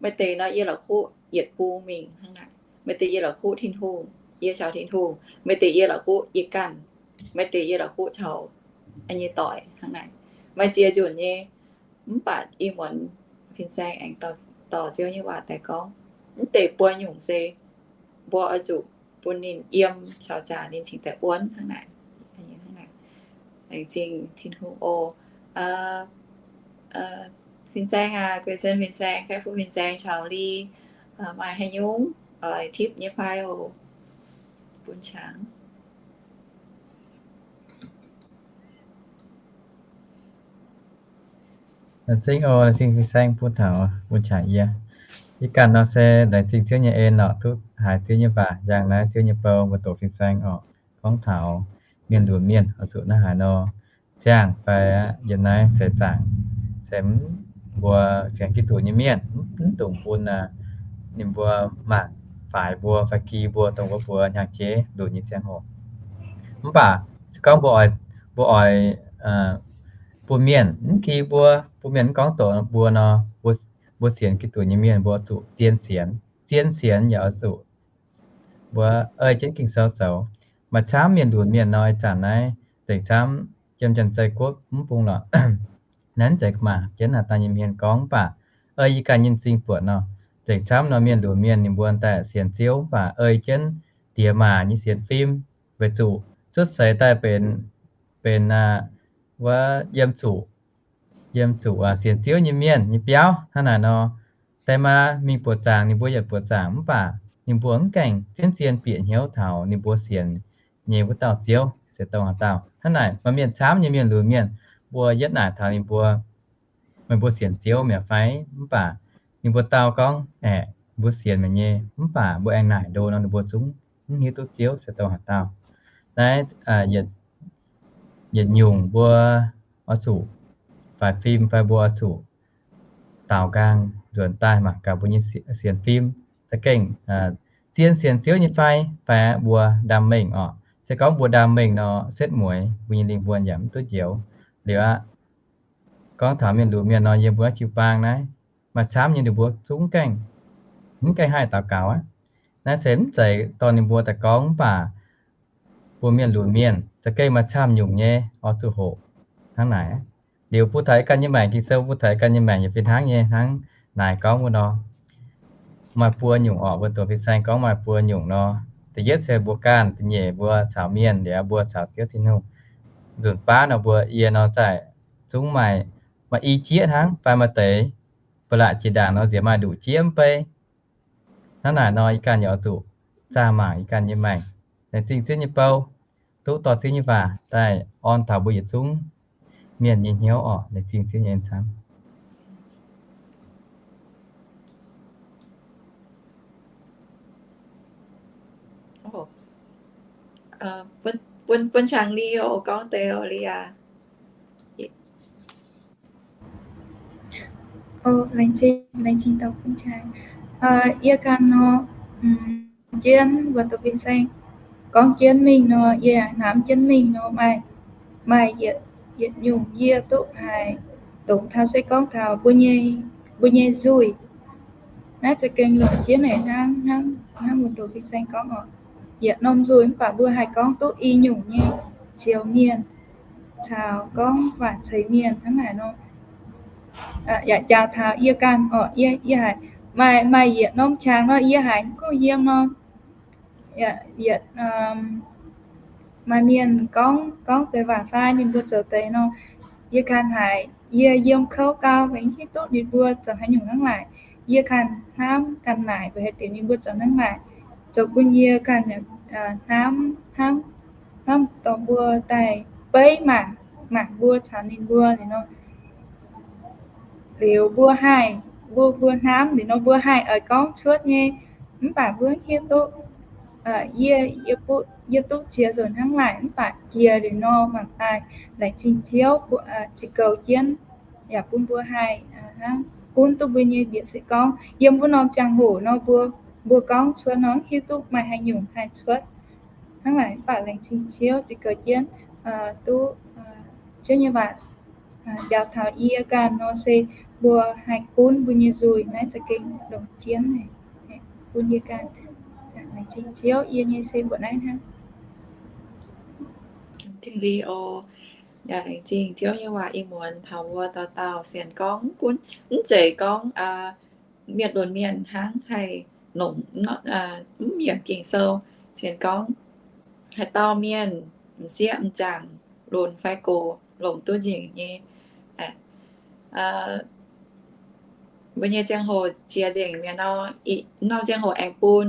Maaih deix nor yie la'kuqv yietc bung mingh hnangv naaic. Maaih deix yie la'kuqv Tin-Hungh, yie caux Tin-Hungh. Maaih deix yie la'kuqv yie ganh. Maaih deix yie la'kuqv caux nyei doic hnangv naaic. Maaih ziex nzunc nyei. Mv baac ih muonz fin-saeng aengx dorh Ziouv nyei waac daaih gorngv, mv deix buo nyungc se mbuo oix zuqc bun ninh yiem caux jaax ninh cingx daaih wuonv hnangv naaic. Laengz zingh Tin-Hungh oc. Fin-saeng aac, guei sen fin-saeng, kaeqv fu fin-saeng caux Li, maaih haaix nyungc oix tipv nyei fai oc, bun qangx. Laengz zingh oc, laengz zingh fin-saeng bun taux bun qangx yie. Yie ganh nor se laengz zingh Ziouv nyei en orqc, duqv haiz Ziouv nyei waac, yangh naaiv Ziouv nyei bou, mbuo doqc fin-saeng orqc, gorngv taux mienh lunx mienh oix zuqc naaiv haaix nor ziangh fai yiem naaiv seix zaangc, se mbuo sienx Giduc nyei mienh mv dungx bun ninh mbuo mangc faix mbuo fai gi mbuo dongh wuov mbuo hnyangx-jeiv lunx nyei ziangh hoc. Mv baac se gorngv mbuo oix, mbuo oix bun mienh mv gi mbuo, bun mienh mv gorngv doqc mbuo nor, mbuo sienx Giduc nyei mienh mbuo zuqc zien sienx. Zien sienx yaac oix zuqc mbuo ei jienv Ging-Sou zoux. Maaih camv mienh lunx mienh nor, ih zanc naaiv nzengc camv yiem Janx-Zei Guoqv mv bung lorqc. Naaiv zeiz mangc jienv haaix dauh nyei mienh gorngv mv baac ei yie ganh nyei m'zing buatc nor, nzengc camv nor mienh lunx mienh ninh mbuo daaih sienx Ziouv mv baac ei jienv diex maac nyei sienx fim, weic zuqc cuotv seix daaih benx, benx wuov yiem zuqc, yiem zuqc sienx Ziouv nyei mienh nyei biauv hnangv naaic nor. Daaih maa mingh buoqc zaangc ninh mbuo yietc buoqc zaangc mv baac ninh mbuo mv gaengh zien-zien bieqc hnyouv taux ninh mbuo sienx nyei wuov dauh Ziouv se dongh haaix dauh. Hnangv naaic maaih mienh camv nyei mienh lunx mienh mbuo yietv naaic taux ninh mbuo, meih mbuo sienx Ziouv mi'aqv fai? Mv baac ninh mbuo dau gorngv, aeqv, mbuo sienx meih nyei, mv baac mbuo aengx naaic ndo nor ninh mbuo zungv mv hiuv duqv Ziouv se dongh haaix dauh. Naaiv yietc nyungc mbuo oix zuqc faix fim fai mbuo oix zuqc daaux nqaang nzuonx daaih mangc gaax mbuo nyei sienx fim za'gengh zien sienx Ziouv nyei fai, fai mbuo ndaam mengh orqc. Se gorngv mbuo ndaam mengh nor setv mueiz mbuo nyei lingh wuonh yaac mv duqv njoux liuz aqv. Gorngv taux mienh lunx mienh nor, yiem mbuo jiu-baang naaiv maaih camv nyei ninh mbuo zungv gaengh, mv gaengh haih daux gaux aqv. Naaiv se mv zeiz dorh ninh mbuo daaih gorngv mv baac mbuo mienh lunx mienh za'gengh maaih camv nyungc nyei oix zuqc hoqc hnangv naaic. Liuz bun taux yie ganh nyei maengc, Ging-Sou bun taux yie ganh nyei maengc yaac fih hnangv nyei hnangv naaic gorngv wuov nor. Maaih buo nyungc orqc, mbuo doqc fin-saeng gorngv maaih buo nyungc nor. Da'yietv se mbuo ganh, da'nyeic mbuo caux mienh, liuz mbuo caux Ziouv Tin-Hungh. Nzunc baav nor mbuo yie nor zaih zungv maaih, maaih i jieqv hnangv, fai maaih deix ba'laqc jiex ndaangc nor nziex maaih nduqc jieqv mv bei. Hnangv naaic nor, yie ganh yaac oix zuqc zaah mangc yie ganh nyei maengc, laengz zingh Ziouv nyei bou, duqv dorh Ziouv nyei waac daaih orn taux mbuo yietc zungv mienh nyei hnyouv oc. Laengz zingh Ziouv nyei en camv. Bun, bun Chang Li oc, gorngv deix oc, Li aac. Laengz zingh, laengz zingh dorh bun Chang. Yie ganh nor, jienv mbuo doqc fin-saeng gorngv jienv mingh nor, yie hnamv jienv mingh nor, maaih, maaih yietc, yietc nyungc yie duqv haiz dongh taux se gorngv taux mbuo nyei, mbuo nyei nzuih. Naaiv za'gengh longc jienv naaic hnangv, hnangv, hnangv mbuo doqc fin-saeng gorngv oc. Yietc norm nzuih mv baac mbuo haih gorngv duqv i nyungc nyei zioux mienh caux gorngv waac ceix mienh hnangv naaic nor. Yaac jaax taux yie ganh oc, yie, yie haiz maaih, maaih yietc norm qangx nor, yie haiz mv kuv yiem nor, yietc, maaih mienh gorngv, gorngv deix waac fai ninh mbuo zoux deix nor, yie ganh haiz yie yiem kouv gau, mv hiuv duqv ninh mbuo zoux haaix nyungc hnangv naaic. Yie ganh hnamv ganh naaic weic haaix diuc ninh mbuo zoux hnangv naaic, zoux bun yie ganh hnamv, hnamv, hnamv dorh mbuo daaih beiv mangc, mangc mbuo caux ninh mbuo liuz nor. Liuz mbuo haih, mbuo, mbuo hnamv liuz nor mbuo haih oix gorngv cuotv nyei, mv baac mbuo hiuv duqv, yie, yie duqv ziex nzunc hnangv naaic, mv baac jiex liuz nor mangc daaih laengz zingh Ziouv, ziex goux jienv, yaac bun mbuo haih hnangv gunv duqv mbuo nyei mbiec se gorngv yiem wuov norm ziangh hoc nor mbuo, mbuo gorngv cuotv nor hiuv duqv maaih haaix nyungc haih cuotv hnangv naaic, mv baac laengz zingh Ziouv ziex goux jienv duqv Ziouv nyei waac njaaux taux yie ganh nor se mbuo haih gunv mbuo nyei nzuih. Naaiv za'gengh longc jienv bun yie ganh. Laengz zingh Ziouv, yie nyei se mbuoqc naaiv hnangv. Laengz zingh Ziouv nyei waac ih muonz taux mbuo dauh dauh sienx gorngv, mv gunv, mv zeiz gorngv mienh lunx mienh hnangv, haih longc mv yiemc Ging-Sou sienx gorngv haaix dauh mienh m'sieqv m'jangc lunx fai gox longc duqv nzengc nyei. Mbuo nyei ziangh hoc jiex nzengc mi'aqv nor, norm ziangh hoc aengx bun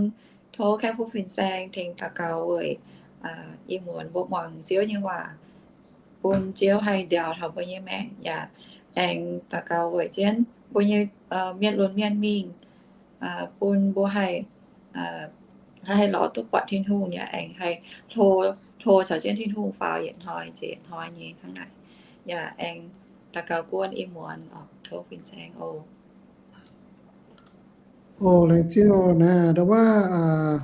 tov Kaeqv-Fuqv Fin-Saeng tengx daux gaux weic ih muonz mbuo muangx Ziouv nyei waac, bun Ziouv haih njaaux taux mbuo nyei maengc, yaac aengx daux gaux weic jienv mbuo nyei mienh lunx mienh mingh, bun mbuo haih, haih lorz duqv buatc Tin-Hungh, yaac aengx haih hlo, hlo caux jienv Tin-Hungh faaux yietc hnoi nzengc yietc hnoi nyei hnangv naaic. Yaac aengx daux gaux guon ih muonz oc, tov fin-saeng oc. Oc, laengz zingh oc. Naaiv ndau wuov,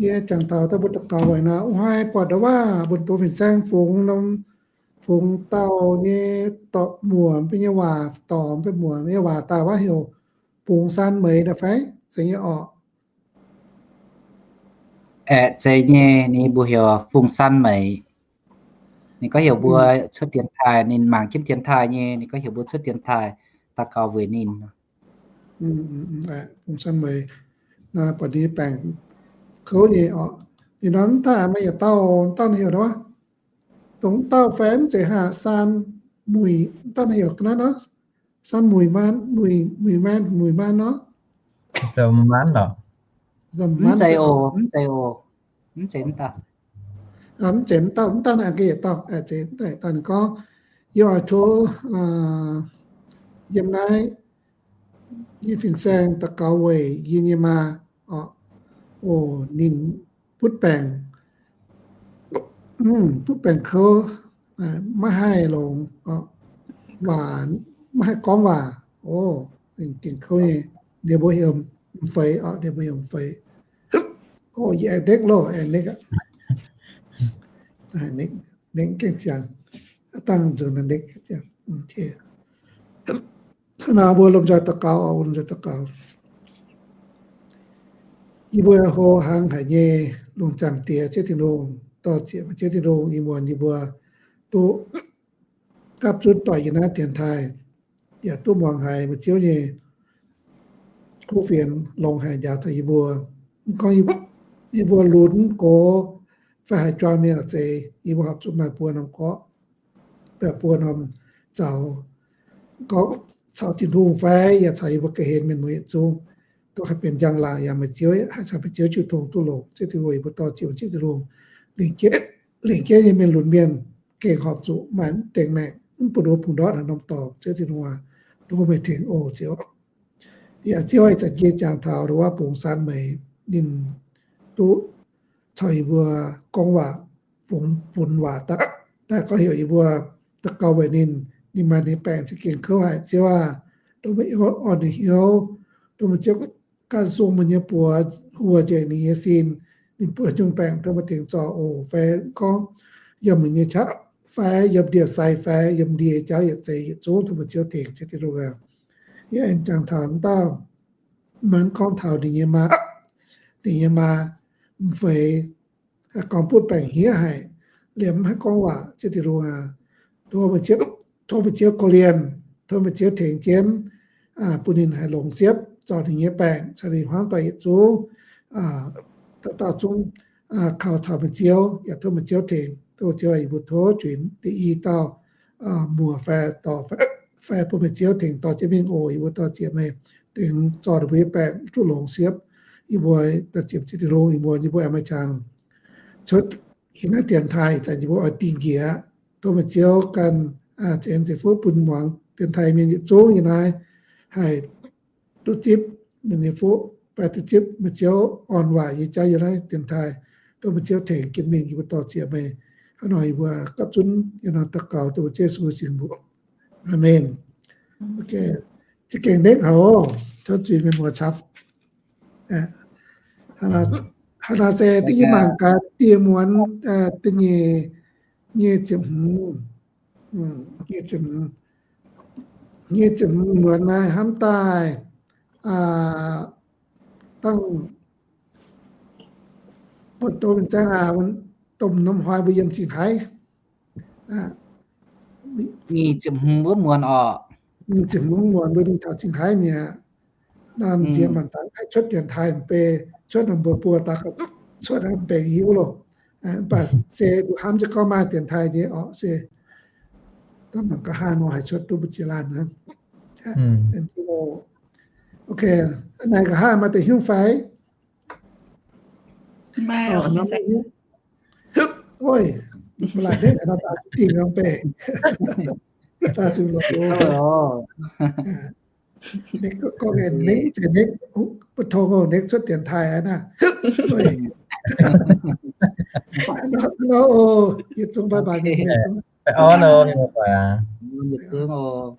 yie jangx taux daaih mbuo daux gaux weic naaiv, hnoi buatc ndau wuov mbuo doqc fin-saeng fungx norm, fungx dauh nyei dorh muoc mv bei nyei waac, dorh mv bei muoc mv bei nyei waac daaih wuov heuc Fungx San Meih naaiv fai? Zeiz nyei oc. Aeqv, zeiz nyei, ninh mbuo heuc Fungx San Meih. Ninh gorngv heuc mbuo cuotv dienx taaih, ninh mangc jienv dienx taaih nyei, ninh gorngv heuc mbuo cuotv dienx taaih daux gaux weic ninh. Fungx San Meih, buatc ninh baengc kouv nyei oc. Ninh nor mv daaih maaih yietc dauh, dauh naaiv heuc nor, dongh dauh fai mv zeiz haac, San Muic, dauh naaiv heuc ga'naaiv nor, San Muic Maan, Muic, Muic Maan, Muic Maan nor. Mv zeiz oc, mv zeiz oc, mv zeiz mv dauh. Mv zeiz mv dauh, mv dauh naaiv aengx yietc dauh, zeiz mv dauh yietc dauh ninh gorngv, yie oix tov yiem naaiv nyei fin-saeng daux gaux weic yie nyei maa oc. Oc, ninh butv baengc, butv baengc kouv, maiv haih longx, waac, maiv haih gorngv waac. Oc, gengh kouv nyei. Ninh mbuo heuc m'feix oc, ninh mbuo heuc m'feix. Oc, yie aengx nekv loh, aengx nekv aqv. Nekv, nekv gengh ziangx. Dangh nzunc nekv ziangx. Hnangv naaic mbuo lomh nzoih daux gaux oc, mbuo lomh nzoih daux gaux. Yie mbuo hlo hnangv haic nyei, lungh zaangc Diex Ziouv Tin-Hungh, dorh zieqc meih Ziouv Tin-Hungh, ih muonz yie mbuo duqv gapv zunv doic yiem naaiv dienx taaih, yaac duqv muangx haiz meih Ziouv nyei kuv fienx longx haic njaaux taux yie mbuo. Mv gorngv yie mbuo lunx gox fai haaix juang mienh zeiz, yie mbuo horpc zuqc maaih buo norm gorqv, buo norm zaux, gorngv caux Tin-Hungh fai yaac caux yie mbuo ga'hlen mienh muoz yietc zungv. dongh haih benx njang-laangc yaac meih Ziouv, haih caux meih Ziouv jiu tong duqv longx. Ziouv Tin-Hungh, yie mbuo dorh ziec meih Ziouv Tin-Hungh, lingc jeiv, lingc jeiv nyei mienh lunx mienh gengh horpc zuqc maaih mv dengx maengc, mv bun wuov bungx ndortv naaiv norm dorngx. Ziouv Tin-Hungh aac, tov meih tengx oc Ziouv. Yaac Ziouv aac, ih zanc yie jangx taux ndongc wuov bungx san meih, ninh duqv caux yie mbuo gorngv waac, fungx funx waac daaih, daaih gorngv heuc yie mbuo daux gaux weic ninh, ninh maaih ninh baengc za'gengh kouv haic. Ziouv aac, dongh meih orn ninh hnyouv, dongh meih Ziouv ganh sung meih nyei buoz huoqv njiec ninh nyei sin, ninh buoz nyungc baengc dongh meih tengx zorc oc. Fai gorngv yiem meih nyei qaqv fai yiem ndie-sai fai yiem ndie jauv yietc zeiz yietc zungv dongh meih Ziouv tengx. Ziouv Tin-Hungh aac, yie aengx jangx taux dauh mangc gorngv taux ninh nyei maa, ninh nyei maa m'feix haih gorngv butv baengc hniev haic, liemh mv haih gorngv waac. Ziouv Tin-Hungh aac, tov meih Ziouv, tov meih Ziouv korv-lienh, tov meih Ziouv tengx jienv, bun ninh haih longx siepv, zorc ninh nyei baengc caux ninh hmuangv doic yietc zungv, dauh dauh zungv kaux taux meih Ziouv, yaac tov meih Ziouv tengx. Tov Ziouv, yie mbuo tov juix deix i dauh muoc fai dorc fai bun meih Ziouv tengx dorh jienv mingh oc. Yie mbuo dorh ziec meih, tengx zorc ninh mbuo nyei baengc duqv longx siepv. Yie mbuo dorh ziec Ziouv Tin-Hungh, yie mbuo, yie mbuo aengx maaih qangx cuotv yiem naaiv dienx taaih, ih zanc yie mbuo oix dingh njiec aqv. Tov meih Ziouv ganh zeix en zeix fuqv bun muangx dienx taaih mienh yietc zungv yiem naaiv haih duqv zipv meih nyei fuqv, fai duqv zipv meih Ziouv orn waac nyei jauv yiem naaiv dienx taaih. Tov meih Ziouv tengx jienv mingh. Yie mbuo dorh ziec meih. Hnangv nor yie mbuo gapv zunv yiem naaiv daux gaux dongh meih Ziouv Yesu nyei mbuox. Aamen. Za'gengh nekv haic oc, tov zuiz mienh muoz camv. Hnangv naaiv se da'nyeic mangc gaax dieh muonz, da'nyeic, nyei ziepc hmz, nyei ziepc hmz, nyei ziepc hmz muonz naaiv hnamv daaih dangh buonv-domh zaangc aac, domh norm hnoi mbuo yiem Zingh Haaix. Nyic ziepc hmz wuov muonz oc. Nyic ziepc hmz muonz mbuo mingh taux Zingh Haaix mi'aqv. Naaiv m'nziex mangc daaih haih cuotv dienx taaih mv bei, cuotv norm mbuo buo daaih gauh duqv cuotv naaiv mbenc hiuv loh. Mv baac se mbuo hnamv jienv gorngv maaih dienx taaih nyei orqc se, daaih mangc nqa'haav nor haih cuotv duqv mbu'ziex laanh aqv. Ok, naaic nqa'haav maaih deix hiuv fai? Oix, mv laaic hneiv nor daaih dingh norm mbenc. Daaih zuqc longx. Nekv gorngv, nekv zeiz nekv, mv tong oc, nekv cuotv dienx taaih aqv naaiv. Nor, yietc zungv bye bye mienh, yietc zungv. Baengh orn oc, ninh mbuo guaix aac. Yietc zungv oc.